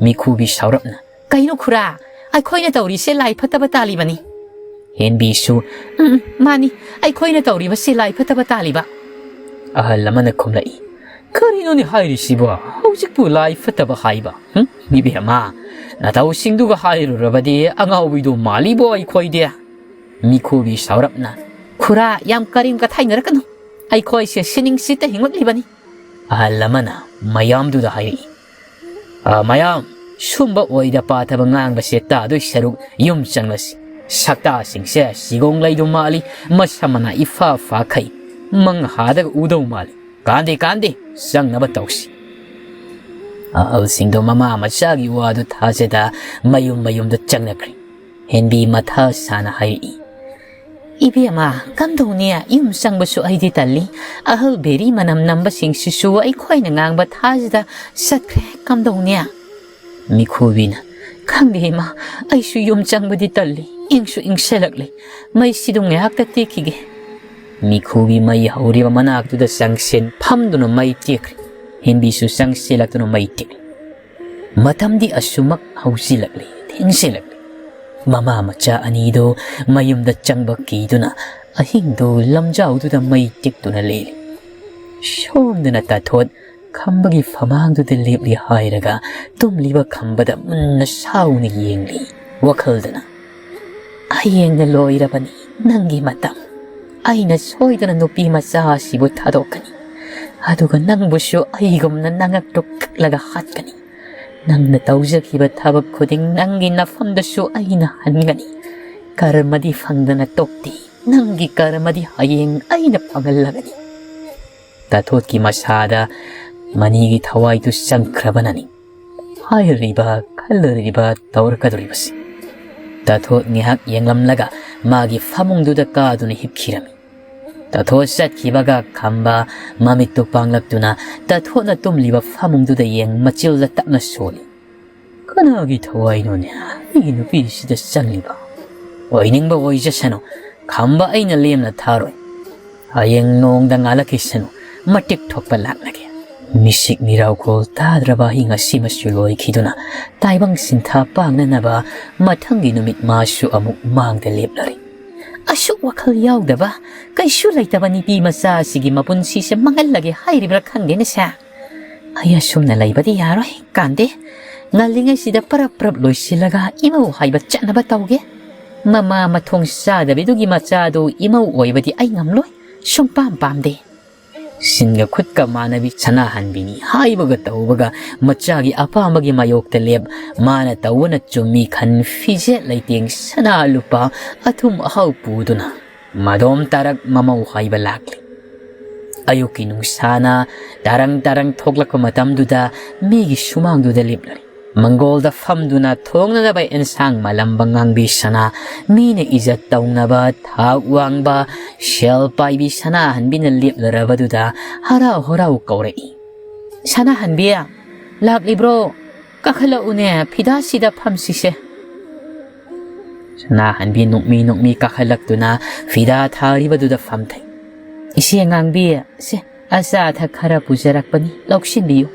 ꯃꯤꯈꯨꯕꯤ ꯁꯥꯎꯔꯞꯅ, "ꯀꯩꯅꯣ ꯈꯨꯔꯥ, ꯑꯩꯈꯣꯏꯅ ꯇꯧꯔꯤꯁꯦ ꯂꯥꯏ ꯐꯠꯇꯕ ꯇꯥꯜꯂꯤꯕꯅꯤ?" ꯍꯦꯟꯕꯤꯁꯨ, "ꯎꯝ, ꯎꯝ, ꯃꯥꯅꯤ, ꯑꯩꯈꯣꯏꯅ ꯇꯧꯔꯤꯕꯁꯦ ꯂꯥꯏ ꯐꯠꯇꯕ ꯇꯥꯜꯂꯤꯕ꯫" ꯑꯍꯜ ꯑꯃꯅ ꯈꯨꯝꯂꯛꯏ, "ꯀꯔꯤꯅꯣꯅꯦ ꯍꯥꯏꯔꯤꯁꯤꯕꯣ? ꯍꯧꯖꯤꯛꯄꯨ ꯂꯥꯏ ꯐꯠꯇꯕ ꯍꯥꯏꯕ? ꯍꯨꯝ? ꯏꯕꯦꯝꯃ, ꯅꯇꯧꯁꯤꯡꯗꯨꯒ ꯍꯥꯏꯔꯨꯔꯕꯗꯤ ꯑꯉꯥꯎꯕꯤꯗꯣ ꯃꯥꯜꯂꯤꯕꯣ ꯑꯩꯈꯣꯏꯗꯤ?" ꯃꯤꯈꯨꯕꯤ ꯁꯥꯎꯔꯞꯅ, "ꯈꯨꯔꯥ, ꯌꯥꯝ ꯀꯔꯦꯝ ꯀꯊꯥꯏꯅꯔꯛꯀꯅꯨ꯫ ꯑꯩꯈꯣꯏꯁꯦ ꯁꯤꯅꯤꯡꯁꯤꯠꯇ ꯍꯤꯡꯂꯛꯂꯤꯕꯅꯤ꯫" ꯑꯍꯜ ꯑꯃꯅ ꯃꯌꯥꯝꯗꯨꯗ ꯍꯥꯏꯔꯛꯏ, "ꯑ, ꯃꯌꯥꯝ, ꯁꯨꯝꯕ ꯑꯣꯏꯗ ꯄꯥꯊꯕ ꯉꯥꯡꯕꯁꯦ ꯇꯥꯗꯣꯏ ꯁꯔꯨꯛ ꯌꯨꯝ ꯆꯪꯂꯁꯤ꯫ ꯁꯛꯇꯥꯁꯤꯡꯁꯦ ꯁꯤꯒꯣꯡ ꯂꯩꯗꯧ ꯃꯥꯜꯂꯤ, ꯃꯁꯝ ꯃꯅꯥ ꯏꯐꯥ ꯐꯥꯈꯩ, ꯃꯪ ꯍꯥꯗꯒ ꯎꯗꯧ ꯃꯥꯜꯂꯤ꯫ ꯀꯥꯟꯗꯦ, ꯀꯥꯟꯗꯦ, ꯆꯪꯅꯕ ꯇꯧꯁꯤ꯫" ꯑꯍꯜꯁꯤꯡꯗꯣ ꯃꯃꯥ ꯃꯆꯥꯒꯤ ꯋꯥꯗꯨ ꯊꯥꯖꯗ ꯃꯌꯨꯝ ꯃꯌꯨꯝꯗ ꯆꯪꯅꯈ꯭ꯔꯦ꯫ ꯍꯦꯟꯕꯤ ꯃꯊꯥ ꯁꯥꯅ ꯍꯥꯏꯔꯛꯏ, "ꯏꯕꯦꯝꯃ, ꯀꯝꯗꯧꯅꯤ? ꯌꯨꯝ ꯆꯪꯕꯁꯨ ꯑꯩꯗꯤ ꯇꯜꯂꯤ꯫ ꯑꯍꯜ ꯕꯦꯔꯤ ꯃꯅꯝ ꯅꯝꯕꯁꯤꯡꯁꯤꯁꯨ ꯑꯩꯈꯣꯏꯅ ꯉꯥꯡꯕ ꯊꯥꯖꯗ ꯆꯠꯈ꯭ꯔꯦ꯫ ꯀꯝꯗꯧꯅꯤ?" ꯃꯤꯈꯨꯕꯤꯅ, "ꯈꯪꯗꯦ ꯏꯃꯥ, ꯑꯩꯁꯨ ꯌꯨꯝ ꯆꯪꯕꯗꯤ ꯇꯜꯂꯤ꯫ ꯏꯪꯁꯨ ꯏꯪꯁꯜꯂꯛꯂꯦ꯫ ꯃꯩꯁꯤꯗꯨ ꯉꯥꯏꯍꯥꯛꯇ ꯇꯦꯛꯈꯤꯒꯦ꯫" ꯃꯤꯈꯨꯕꯤ ꯃꯩ ꯍꯧꯔꯤꯕ ꯃꯅꯥꯛꯇꯨꯗ ꯆꯪꯁꯤꯟ ꯐꯝꯗꯨꯅ ꯃꯩ ꯇꯦꯛꯈ꯭ꯔꯦ꯫ ꯍꯦꯟꯕꯤꯁꯨ ꯆꯪꯁꯤꯜꯂꯛꯇꯨꯅ ꯃꯩ ꯇꯦꯛꯂꯦ꯫ ꯃꯇꯝꯗꯤ ꯑꯁꯨꯃꯛ ꯍꯧꯖꯤꯜꯂꯛꯂꯦ, ꯊꯦꯡꯖꯤꯜꯂꯛꯂꯦ꯫ ꯃꯃꯥ ꯃꯆꯥ ꯑꯅꯤꯗꯨ ꯃꯌꯨꯝꯗ ꯆꯪꯕ ꯀꯤꯗꯨꯅ ꯑꯍꯤꯡꯗꯨ ꯂꯝꯖꯥꯎꯗꯨꯗ ꯃꯩ ꯇꯦꯛꯇꯨꯅ ꯂꯦꯜꯂꯤ꯫ ꯁꯣꯝꯗꯅ ꯇꯥꯊꯣꯠ ꯈꯝꯕꯒꯤ ꯐꯃꯥꯡꯗꯨꯗ ꯂꯦꯞꯂꯤ ꯍꯥꯏꯔꯒ ꯇꯨꯝꯂꯤꯕ ꯈꯝꯕꯗ ꯃꯨꯟꯅ ꯁꯥꯎꯅ ꯌꯦꯡꯂꯤ꯫ ꯋꯥꯈꯜꯗꯅ, "ꯍꯌꯦꯡꯅ ꯂꯣꯏꯔꯕꯅꯤ ꯅꯪꯒꯤ ꯃꯇꯝ꯫ ꯑꯩꯅ ꯁꯣꯏꯗꯅ ꯅꯨꯄꯤ ꯃꯆꯥ ꯑꯁꯤꯕꯨ ꯊꯥꯗꯣꯛꯀꯅꯤ꯫ ꯑꯗꯨꯒ ꯅꯪꯕꯨꯁꯨ ꯑꯩꯒꯨꯝꯅ ꯅꯉꯛꯇꯨ ꯀꯛꯂꯒ ꯍꯥꯠꯀꯅꯤ꯫ ꯅꯪꯅ ꯇꯧꯖꯈꯤꯕ ꯊꯕꯛ ꯈꯨꯗꯤꯡ ꯅꯪꯒꯤ ꯅꯐꯝꯗꯁꯨ ꯑꯩꯅ ꯍꯟꯒꯅꯤ꯫ ꯀꯔꯃꯗꯤ ꯐꯪꯗꯅ ꯇꯣꯛꯇꯦ꯫ ꯅꯪꯒꯤ ꯀꯔꯃꯗꯤ ꯍꯌꯦꯡ ꯑꯩꯅ ꯐꯪꯍꯜꯂꯒꯅꯤ꯫" ꯇꯥꯊꯣꯠꯀꯤ ꯃꯁꯥꯗ ꯃꯅꯤꯒꯤ ꯊꯋꯥꯏꯗꯨ ꯆꯪꯈ꯭ꯔꯕꯅꯅꯤ꯫ ꯍꯥꯏꯔꯤꯕ, ꯈꯜꯂꯔꯤꯕ, ꯇꯧꯔꯛꯀꯗꯧꯔꯤꯕꯁꯤ꯫ ꯇꯥꯊꯣꯠ ꯉꯥꯏꯍꯥꯛ ꯌꯦꯡꯂꯝꯂꯒ ꯃꯥꯒꯤ ꯐꯃꯨꯡꯗꯨꯗ ꯀꯥꯗꯨꯅ ꯍꯤꯞꯈꯤꯔꯝꯃꯤ꯫ ꯇꯥꯊꯣꯠ ꯆꯠꯈꯤꯕꯒ ꯈꯝꯕ ꯃꯃꯤꯠꯇꯨ ꯄꯥꯡꯂꯛꯇꯨꯅ ꯇꯥꯊꯣꯠꯅ ꯇꯨꯝꯂꯤꯕ ꯐꯃꯨꯡꯗꯨꯗ ꯌꯦꯡ ꯃꯆꯤꯜꯗ ꯇꯞꯅ ꯁꯣꯜꯂꯤ꯫ "ꯀꯅꯥꯒꯤ ꯊꯋꯥꯏꯅꯣꯅꯦ ꯑꯩꯒꯤ ꯅꯨꯄꯤꯁꯤꯗ ꯆꯪꯂꯤꯕ? ꯑꯣꯏꯅꯤꯡꯕ ꯑꯣꯏꯖꯁꯅꯨ, ꯈꯝꯕ ꯑꯩꯅ ꯂꯦꯝꯅ ꯊꯥꯔꯣꯏ꯫ ꯍꯌꯦꯡ ꯅꯣꯡꯗ ꯉꯥꯜꯂꯛꯈꯤꯁꯅꯨ, ꯃꯇꯤꯛ ꯊꯣꯛꯄ ꯂꯥꯛꯂꯒꯦ꯫ ꯃꯤꯁꯤꯛ ꯃꯤꯔꯥꯎꯈꯣꯜ ꯇꯥꯗ꯭ꯔꯕ ꯑꯍꯤꯡ ꯑꯁꯤꯃꯁꯨ ꯂꯣꯏꯈꯤꯗꯨꯅ ꯇꯥꯏꯕꯪ ꯁꯤꯟꯊꯥ ꯄꯥꯡꯅꯅꯕ ꯃꯊꯪꯒꯤ ꯅꯨꯃꯤꯠ ꯃꯥꯁꯨ ꯑꯃꯨꯛ ꯃꯥꯡꯗ ꯂꯦꯞꯂꯔꯤ꯫ ꯑꯁꯨꯛ ꯋꯥꯈꯜ ꯌꯥꯎꯗꯕ, ꯀꯩꯁꯨ ꯂꯩꯇꯕ ꯅꯨꯄꯤ ꯃꯆꯥ ꯑꯁꯤꯒꯤ ꯃꯄꯨꯟꯁꯤꯁꯦ ꯃꯥꯡꯍꯜꯂꯒꯦ ꯍꯥꯏꯔꯤꯕ꯭ꯔꯥ ꯈꯪꯗꯦꯅꯦ ꯁꯦ꯫ ꯑꯩ ꯑꯁꯨꯝꯅ ꯂꯩꯕꯗꯤ ꯌꯥꯔꯣꯏ, ꯀꯥꯟꯗꯦ꯫ ꯉꯜꯂꯤꯉꯩꯁꯤꯗ ꯄꯔꯞ ꯄꯔꯞ ꯂꯣꯏꯁꯤꯜꯂꯒ ꯏꯃꯧ ꯍꯥꯏꯕ ꯆꯠꯅꯕ ꯇꯧꯒꯦ꯫ ꯃꯃꯥ ꯃꯊꯣꯡ ꯆꯥꯗꯕꯤꯗꯨꯒꯤ ꯃꯆꯥꯗꯨ ꯏꯃꯧ ꯑꯣꯏꯕꯗꯤ ꯑꯩ ꯉꯝꯂꯣꯏ, ꯁꯨꯡꯄꯥꯝ ꯄꯥꯝꯗꯦ꯫" ꯁꯤꯟꯒ ꯈꯨꯠꯀ ꯃꯥꯟꯅꯕꯤ ꯁꯅꯥꯍꯟꯕꯤꯅꯤ ꯍꯥꯏꯕꯒ ꯇꯧꯕꯒ ꯃꯆꯥꯒꯤ ꯑꯄꯥꯝꯕꯒꯤ ꯃꯥꯌꯣꯛꯇ ꯂꯦꯞ, ꯃꯥꯅ ꯇꯧꯕꯅ ꯆꯨꯝꯃꯤ ꯈꯟ ꯐꯤꯖꯦꯠ ꯂꯩꯇꯦꯡ ꯁꯅꯥ ꯂꯨꯄꯥ ꯑꯊꯨꯝ ꯑꯍꯥꯎ ꯄꯨꯗꯨꯅ ꯃꯗꯣꯝ ꯇꯥꯔꯛ ꯃꯃꯧ ꯍꯥꯏꯕ ꯂꯥꯛꯂꯤ꯫ ꯑꯌꯨꯛꯀꯤ ꯅꯨꯡꯁꯥꯅ ꯇꯥꯔꯪ ꯇꯥꯔꯪ ꯊꯣꯛꯂꯛꯄ ꯃꯇꯝꯗꯨꯗ ꯃꯤꯒꯤ ꯁꯨꯃꯥꯡꯗꯨꯗ ꯂꯦꯞꯂꯔꯤ꯫ ꯃꯪꯒꯣꯜꯗ ꯐꯝꯗꯨꯅ ꯊꯣꯡꯅꯅꯕ ꯑꯦꯟꯁꯥꯡ ꯃꯥꯜꯂꯝꯕ ꯉꯥꯡꯕꯤ ꯁꯅꯥ, ꯃꯤꯅ ꯏꯖꯠ ꯇꯧꯅꯕ ꯊꯥꯛ ꯋꯥꯡꯕ ꯁꯦꯜ ꯄꯥꯏꯕꯤ ꯁꯅꯥꯍꯟꯕꯤꯅ ꯂꯦꯞꯂꯔꯕꯗꯨꯗ ꯍꯔꯥꯎ ꯍꯔꯥꯎ ꯀꯧꯔꯛꯏ, "ꯁꯅꯥꯍꯟꯕꯤ, ꯂꯥꯛꯂꯤꯕ꯭ꯔꯣ? ꯀꯥꯈꯠꯂꯛꯎꯅꯦ, ꯐꯤꯗꯥꯁꯤꯗ ꯐꯝꯁꯤꯁꯦ꯫" ꯁꯅꯥꯍꯟꯕꯤ ꯅꯣꯛꯃꯤ ꯅꯣꯛꯃꯤ ꯀꯥꯈꯠꯂꯛꯇꯨꯅ ꯐꯤꯗꯥ ꯊꯥꯔꯤꯕꯗꯨꯗ ꯐꯝꯊꯩ꯫ "ꯏꯆꯦ ꯉꯥꯡꯕꯤ, ꯁꯦ, ꯑꯆꯥ ꯑꯊꯛ ꯈꯔ ꯄꯨꯖꯔꯛꯄꯅꯤ, ꯂꯧꯁꯤꯟꯕꯤꯌꯨ꯫"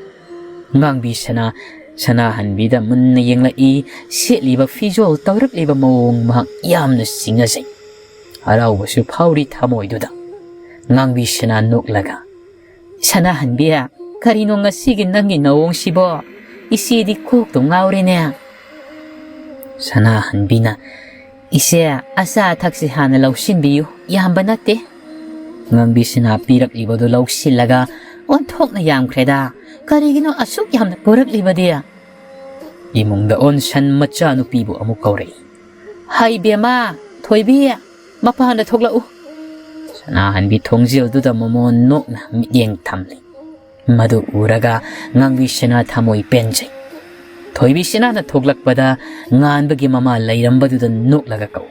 ꯉꯥꯡꯕꯤ ꯁꯅꯥ, ꯁꯅꯥꯍꯟꯕꯤꯗ ꯃꯨꯟꯅ ꯌꯦꯡꯂꯛꯏ꯫ ꯁꯦꯠꯂꯤꯕ ꯐꯤꯖꯣꯜ, ꯇꯧꯔꯛꯂꯤꯕ ꯃꯑꯣꯡ ꯃꯍꯥꯛ ꯌꯥꯝꯅ ꯆꯤꯡꯅꯖꯩ꯫ ꯍꯔꯥꯎꯕꯁꯨ ꯐꯥꯎꯔꯤ ꯊꯃꯣꯏꯗꯨꯗ꯫ ꯉꯥꯡꯕꯤ ꯁꯅꯥ ꯅꯣꯛꯂꯒ, "ꯁꯅꯥꯍꯟꯕꯤ, ꯀꯔꯤꯅꯣ ꯉꯁꯤꯒꯤ ꯅꯪꯒꯤ ꯅꯑꯣꯡꯁꯤꯕꯣ? ꯏꯆꯦꯗꯤ ꯀꯣꯛꯇꯨ ꯉꯥꯎꯔꯦꯅꯦ꯫" ꯁꯅꯥꯍꯟꯕꯤꯅ, "ꯏꯆꯦ, ꯑꯆꯥ ꯑꯊꯛꯁꯤ ꯍꯥꯟꯅ ꯂꯧꯁꯤꯟꯕꯤꯌꯨ, ꯌꯥꯝꯕ ꯅꯠꯇꯦ꯫" ꯉꯥꯡꯕꯤ ꯁꯅꯥ ꯄꯤꯔꯛꯂꯤꯕꯗꯨ ꯂꯧꯁꯤꯜꯂꯒ, "ꯑꯣꯟꯊꯣꯛꯅ ꯌꯥꯝꯈ꯭ꯔꯦꯗ, ꯀꯔꯤꯒꯤꯅꯣ ꯑꯁꯨꯛ ꯌꯥꯝꯅ ꯄꯨꯔꯛꯂꯤꯕꯗꯤ?" ꯏꯃꯨꯡꯗ ꯑꯣꯟꯁꯟ ꯃꯆꯥꯅꯨꯄꯤꯕꯨ ꯑꯃꯨꯛ ꯀꯧꯔꯛꯏ꯫ "ꯍꯩ ꯕꯦꯝꯃ, ꯊꯣꯏꯕꯤ, ꯃꯄꯥꯟꯗ ꯊꯣꯛꯂꯛꯎ꯫" ꯁꯅꯥꯍꯟꯕꯤ ꯊꯣꯡꯖꯤꯜꯗꯨꯗ ꯃꯃꯣꯟ ꯅꯣꯛꯅ ꯃꯤꯠꯌꯦꯡ ꯊꯝꯂꯤ꯫ ꯃꯗꯨ ꯎꯔꯒ ꯉꯥꯡꯕꯤ ꯁꯅꯥ ꯊꯃꯣꯏ ꯄꯦꯟꯖꯩ꯫ ꯊꯣꯏꯕꯤ ꯁꯅꯥꯅ ꯊꯣꯛꯂꯛꯄꯗ ꯉꯥꯟꯕꯒꯤ ꯃꯃꯥ ꯂꯩꯔꯝꯕꯗꯨꯗ ꯅꯣꯛꯂꯒ ꯀꯧ,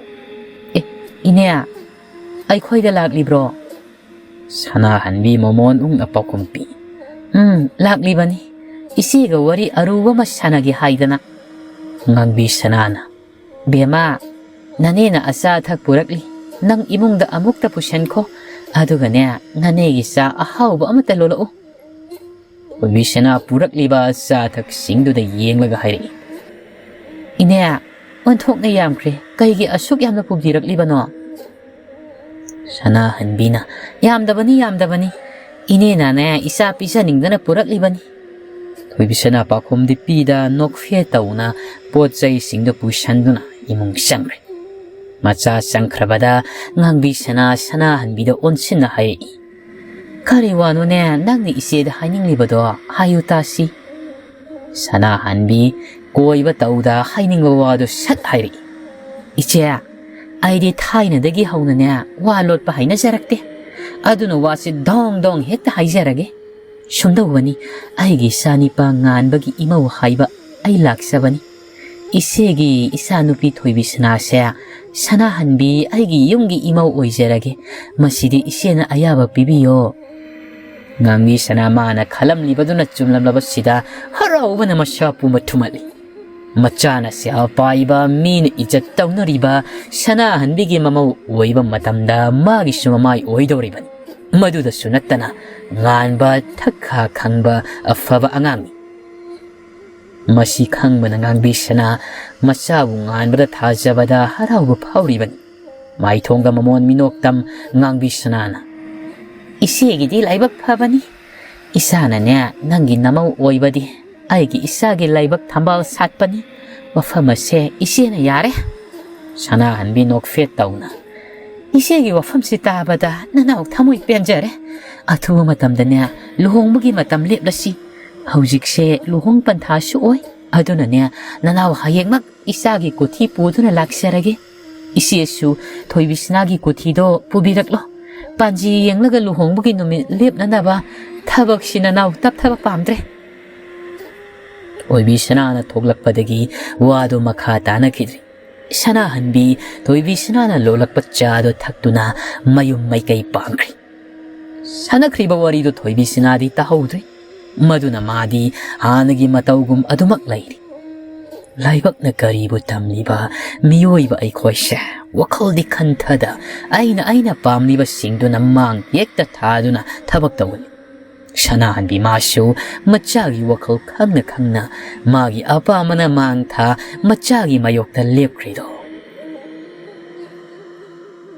"ꯑꯦ, ꯏꯅꯦ, ꯑꯩꯈꯣꯏꯗ ꯂꯥꯛꯂꯤꯕ꯭ꯔꯣ?" ꯁꯅꯥꯍꯟꯕꯤ ꯃꯃꯣꯟ ꯎꯪꯅ ꯄꯥꯎꯈꯨꯝ ꯄꯤ꯫ "ꯎꯝ, ꯂꯥꯛꯂꯤꯕꯅꯤ꯫ ꯏꯆꯦꯒ ꯋꯥꯔꯤ ꯑꯔꯨꯕ ꯑꯃ ꯁꯥꯟꯅꯒꯦ ꯍꯥꯏꯗꯅ꯫" ꯉꯥꯡꯕꯤ ꯁꯅꯥꯅ, "ꯕꯦꯝꯃ, ꯅꯅꯦꯅ ꯑꯆꯥ ꯑꯊꯛ ꯄꯨꯔꯛꯂꯤ꯫ ꯅꯪ ꯏꯃꯨꯡꯗ ꯑꯃꯨꯛꯇ ꯄꯨꯁꯤꯟꯈꯣ꯫ ꯑꯗꯨꯒꯅꯦ, ꯅꯅꯦꯒꯤ ꯆꯥ ꯑꯍꯥꯎꯕ ꯑꯃꯇ ꯂꯣꯜꯂꯛꯎ꯫" ꯊꯣꯏꯕꯤ ꯁꯅꯥ ꯄꯨꯔꯛꯂꯤꯕ ꯑꯆꯥ ꯑꯊꯛꯁꯤꯡꯗꯨꯗ ꯌꯦꯡꯂꯒ ꯍꯥꯏꯔꯛꯏ, "ꯏꯅꯦ, ꯑꯣꯟꯊꯣꯛꯅ ꯌꯥꯝꯈ꯭ꯔꯦ꯫ ꯀꯩꯒꯤ ꯑꯁꯨꯛ ꯌꯥꯝꯅ ꯄꯨꯕꯤꯔꯛꯂꯤꯕꯅꯣ?" ꯁꯅꯥꯍꯟꯕꯤꯅ, "ꯌꯥꯝꯗꯕꯅꯤ, ꯌꯥꯝꯗꯕꯅꯤ꯫ ꯏꯅꯦꯅꯅꯦ, ꯏꯆꯥ ꯄꯤꯖꯅꯤꯡꯗꯅ ꯄꯨꯔꯛꯂꯤꯕꯅꯤ꯫" ꯊꯣꯏꯕꯤ ꯁꯅꯥ ꯄꯥꯎꯈꯨꯝꯗꯤ ꯄꯤꯗ ꯅꯣꯛꯐꯦ ꯇꯧꯅ ꯄꯣꯠ ꯆꯩꯁꯤꯡꯗꯨ ꯄꯨꯁꯟꯗꯨꯅ ꯏꯃꯨꯡ ꯆꯪꯈ꯭ꯔꯦ꯫ ꯃꯆꯥ ꯆꯪꯈ꯭ꯔꯕꯗ ꯉꯥꯡꯕꯤ ꯁꯅꯥ ꯁꯅꯥꯍꯟꯕꯤꯗ ꯑꯣꯟꯁꯤꯟꯅ ꯍꯥꯏꯔꯛꯏ, "ꯀꯔꯤ ꯋꯥꯅꯣꯅꯦ ꯅꯪꯅ ꯏꯆꯦꯗ ꯍꯥꯏꯅꯤꯡꯂꯤꯕꯗꯣ? ꯍꯥꯏꯌꯨ ꯇꯥꯁꯤ꯫" ꯁꯅꯥꯍꯟꯕꯤ ꯀꯣꯏꯕ ꯇꯧꯗ ꯍꯥꯏꯅꯤꯡꯕ ꯋꯥꯗꯨ ꯁꯠ ꯍꯥꯏꯔꯛꯏ, "ꯏꯆꯦ, ꯑꯩꯗꯤ ꯊꯥꯏꯅꯗꯒꯤ ꯍꯧꯅꯅꯦ ꯋꯥ ꯂꯣꯠꯄ ꯍꯩꯅꯖꯔꯛꯇꯦ꯫ ꯑꯗꯨꯅ ꯋꯥꯁꯤ ꯗꯣꯡ ꯗꯣꯡ ꯍꯦꯛꯇ ꯍꯥꯏꯖꯔꯒꯦ꯫ ꯁꯨꯝꯗꯧꯕꯅꯤ, ꯑꯩꯒꯤ ꯏꯆꯥꯅꯤꯄꯥ ꯉꯥꯟꯕꯒꯤ ꯏꯃꯧ ꯍꯥꯏꯕ ꯑꯩ ꯂꯥꯛꯆꯕꯅꯤ꯫ ꯏꯆꯦꯒꯤ ꯏꯆꯥꯅꯨꯄꯤ ꯊꯣꯏꯕꯤ ꯁꯅꯥꯁꯦ ꯁꯅꯥꯍꯟꯕꯤ ꯑꯩꯒꯤ ꯌꯨꯝꯒꯤ ꯏꯃꯧ ꯑꯣꯏꯖꯔꯒꯦ꯫ ꯃꯁꯤꯗꯤ ꯏꯆꯦꯅ ꯑꯌꯥꯕ ꯄꯤꯕꯤꯌꯣ꯫" ꯉꯥꯡꯕꯤ ꯁꯅꯥ ꯃꯥꯅ ꯈꯜꯂꯝꯂꯤꯕꯗꯨꯅ ꯆꯨꯝꯂꯝꯂꯕꯁꯤꯗ ꯍꯔꯥꯎꯕꯅ ꯃꯁꯥ ꯄꯨꯝꯕ ꯊꯨꯝꯍꯠꯂꯤ꯫ ꯃꯆꯥꯅ ꯁꯦꯜ ꯄꯥꯏꯕ, ꯃꯤꯅ ꯏꯖꯠ ꯇꯧꯅꯔꯤꯕ ꯁꯅꯥꯍꯟꯕꯤꯒꯤ ꯃꯃꯧ ꯑꯣꯏꯕ ꯃꯇꯝꯗ ꯃꯥꯒꯤꯁꯨ ꯃꯃꯥꯏ ꯑꯣꯏꯗꯧꯔꯤꯕꯅꯤ꯫ ꯃꯗꯨꯗꯁꯨ ꯅꯠꯇꯅ ꯉꯥꯟꯕ, ꯊꯛꯈꯥ ꯈꯪꯕ ꯑꯐꯕ ꯑꯉꯥꯡꯅꯤ꯫ ꯃꯁꯤ ꯈꯪꯕꯅ ꯉꯥꯡꯕꯤ ꯁꯅꯥ ꯃꯆꯥꯕꯨ ꯉꯥꯟꯕꯗ ꯊꯥꯖꯕꯗ ꯍꯔꯥꯎꯕ ꯐꯥꯎꯔꯤꯕꯅꯤ꯫ ꯃꯥꯏꯊꯣꯡꯗ ꯃꯃꯣꯟ ꯃꯤꯅꯣꯛꯇꯝ ꯉꯥꯡꯕꯤ ꯁꯅꯥꯅ, "ꯏꯆꯦꯒꯤꯗꯤ ꯂꯥꯏꯕꯛ ꯐꯕꯅꯤ꯫ ꯏꯆꯥꯅꯅꯦ ꯅꯪꯒꯤ ꯅꯃꯧ ꯑꯣꯏꯕꯗꯤ ꯑꯩꯒꯤ ꯏꯆꯥꯒꯤ ꯂꯥꯏꯕꯛ ꯊꯝꯕꯥꯜ ꯁꯥꯠꯄꯅꯤ꯫ ꯋꯥꯐꯝ ꯑꯁꯦ ꯏꯆꯦꯅ ꯌꯥꯔꯦ꯫" ꯁꯅꯥꯍꯟꯕꯤ ꯅꯣꯛꯐꯦꯠ ꯇꯧꯅ, "ꯏꯆꯦꯒꯤ ꯋꯥꯐꯝꯁꯤ ꯇꯥꯕꯗ ꯅꯅꯥꯎ ꯊꯃꯣꯏ ꯄꯦꯟꯖꯔꯦ꯫ ꯑꯊꯨꯕ ꯃꯇꯝꯗꯅꯦ ꯂꯨꯍꯣꯡꯕꯒꯤ ꯃꯇꯝ ꯂꯦꯞꯂꯁꯤ꯫ ꯍꯧꯖꯤꯛꯁꯦ ꯂꯨꯍꯣꯡ ꯄꯟꯊꯥꯁꯨ ꯑꯣꯏ꯫ ꯑꯗꯨꯅꯅꯦ ꯅꯅꯥꯎ ꯍꯌꯦꯡꯃꯛ ꯏꯆꯥꯒꯤ ꯀꯣꯊꯤ ꯄꯨꯗꯨꯅ ꯂꯥꯛꯆꯔꯒꯦ꯫ ꯏꯆꯦꯁꯨ ꯊꯣꯏꯕꯤꯁꯅꯥꯒꯤ ꯀꯣꯊꯤꯗꯣ ꯄꯨꯕꯤꯔꯛꯂꯣ꯫ ꯄꯥꯟꯖꯤ ꯌꯦꯡꯂꯒ ꯂꯨꯍꯣꯡꯕꯒꯤ ꯅꯨꯃꯤꯠ ꯂꯦꯞꯅꯅꯕ ꯊꯕꯛꯁꯤ ꯅꯅꯥꯎ ꯇꯞꯊꯕ ꯄꯥꯝꯗ꯭ꯔꯦ꯫" ꯊꯣꯏꯕꯤꯁꯅꯥꯅ ꯊꯣꯛꯂꯛꯄꯗꯒꯤ ꯋꯥꯗꯨ ꯃꯈꯥ ꯇꯥꯅꯈꯤꯗ꯭ꯔꯦ꯫ ꯁꯅꯥꯍꯟꯕꯤ ꯊꯣꯏꯕꯤꯁꯅꯥꯅ ꯂꯣꯜꯂꯛꯄ ꯆꯥꯗꯨ ꯊꯛꯇꯨꯅ ꯃꯌꯨꯝ ꯃꯥꯏꯀꯩ ꯄꯥꯡꯈ꯭ꯔꯦ꯫ ꯁꯥꯟꯅꯈ꯭ꯔꯤꯕ ꯋꯥꯔꯤꯗꯨ ꯊꯣꯏꯕꯤꯁꯤꯅꯥꯗꯤ ꯇꯥꯍꯧꯗ꯭ꯔꯦ꯫ ꯃꯗꯨꯅ ꯃꯥꯗꯤ ꯍꯥꯟꯅꯒꯤ ꯃꯇꯧꯒꯨꯝ ꯑꯗꯨꯃꯛ ꯂꯩꯔꯤ꯫ ꯂꯥꯏꯕꯛꯅ ꯀꯔꯤꯕꯨ ꯇꯝꯂꯤꯕ ꯃꯤꯑꯣꯏꯕ ꯑꯩꯈꯣꯏꯁꯦ꯫ ꯋꯥꯈꯜꯗꯤ ꯈꯟꯊꯗ ꯑꯩꯅ ꯑꯩꯅ ꯄꯥꯝꯂꯤꯕꯁꯤꯡꯗꯨꯅ ꯃꯥꯡ ꯍꯦꯛꯇ ꯊꯥꯗꯨꯅ ꯊꯕꯛ ꯇꯧꯒꯅꯤ꯫ ꯁꯅꯥꯍꯟꯕꯤ ꯃꯥꯁꯨ ꯃꯆꯥꯒꯤ ꯋꯥꯈꯜ ꯈꯪꯅ ꯈꯪꯅ ꯃꯥꯒꯤ ꯑꯄꯥꯝꯕꯅ ꯃꯥꯡ ꯊꯥ ꯃꯆꯥꯒꯤ ꯃꯥꯌꯣꯛꯇ ꯂꯦꯞꯈ꯭ꯔꯤꯗꯣ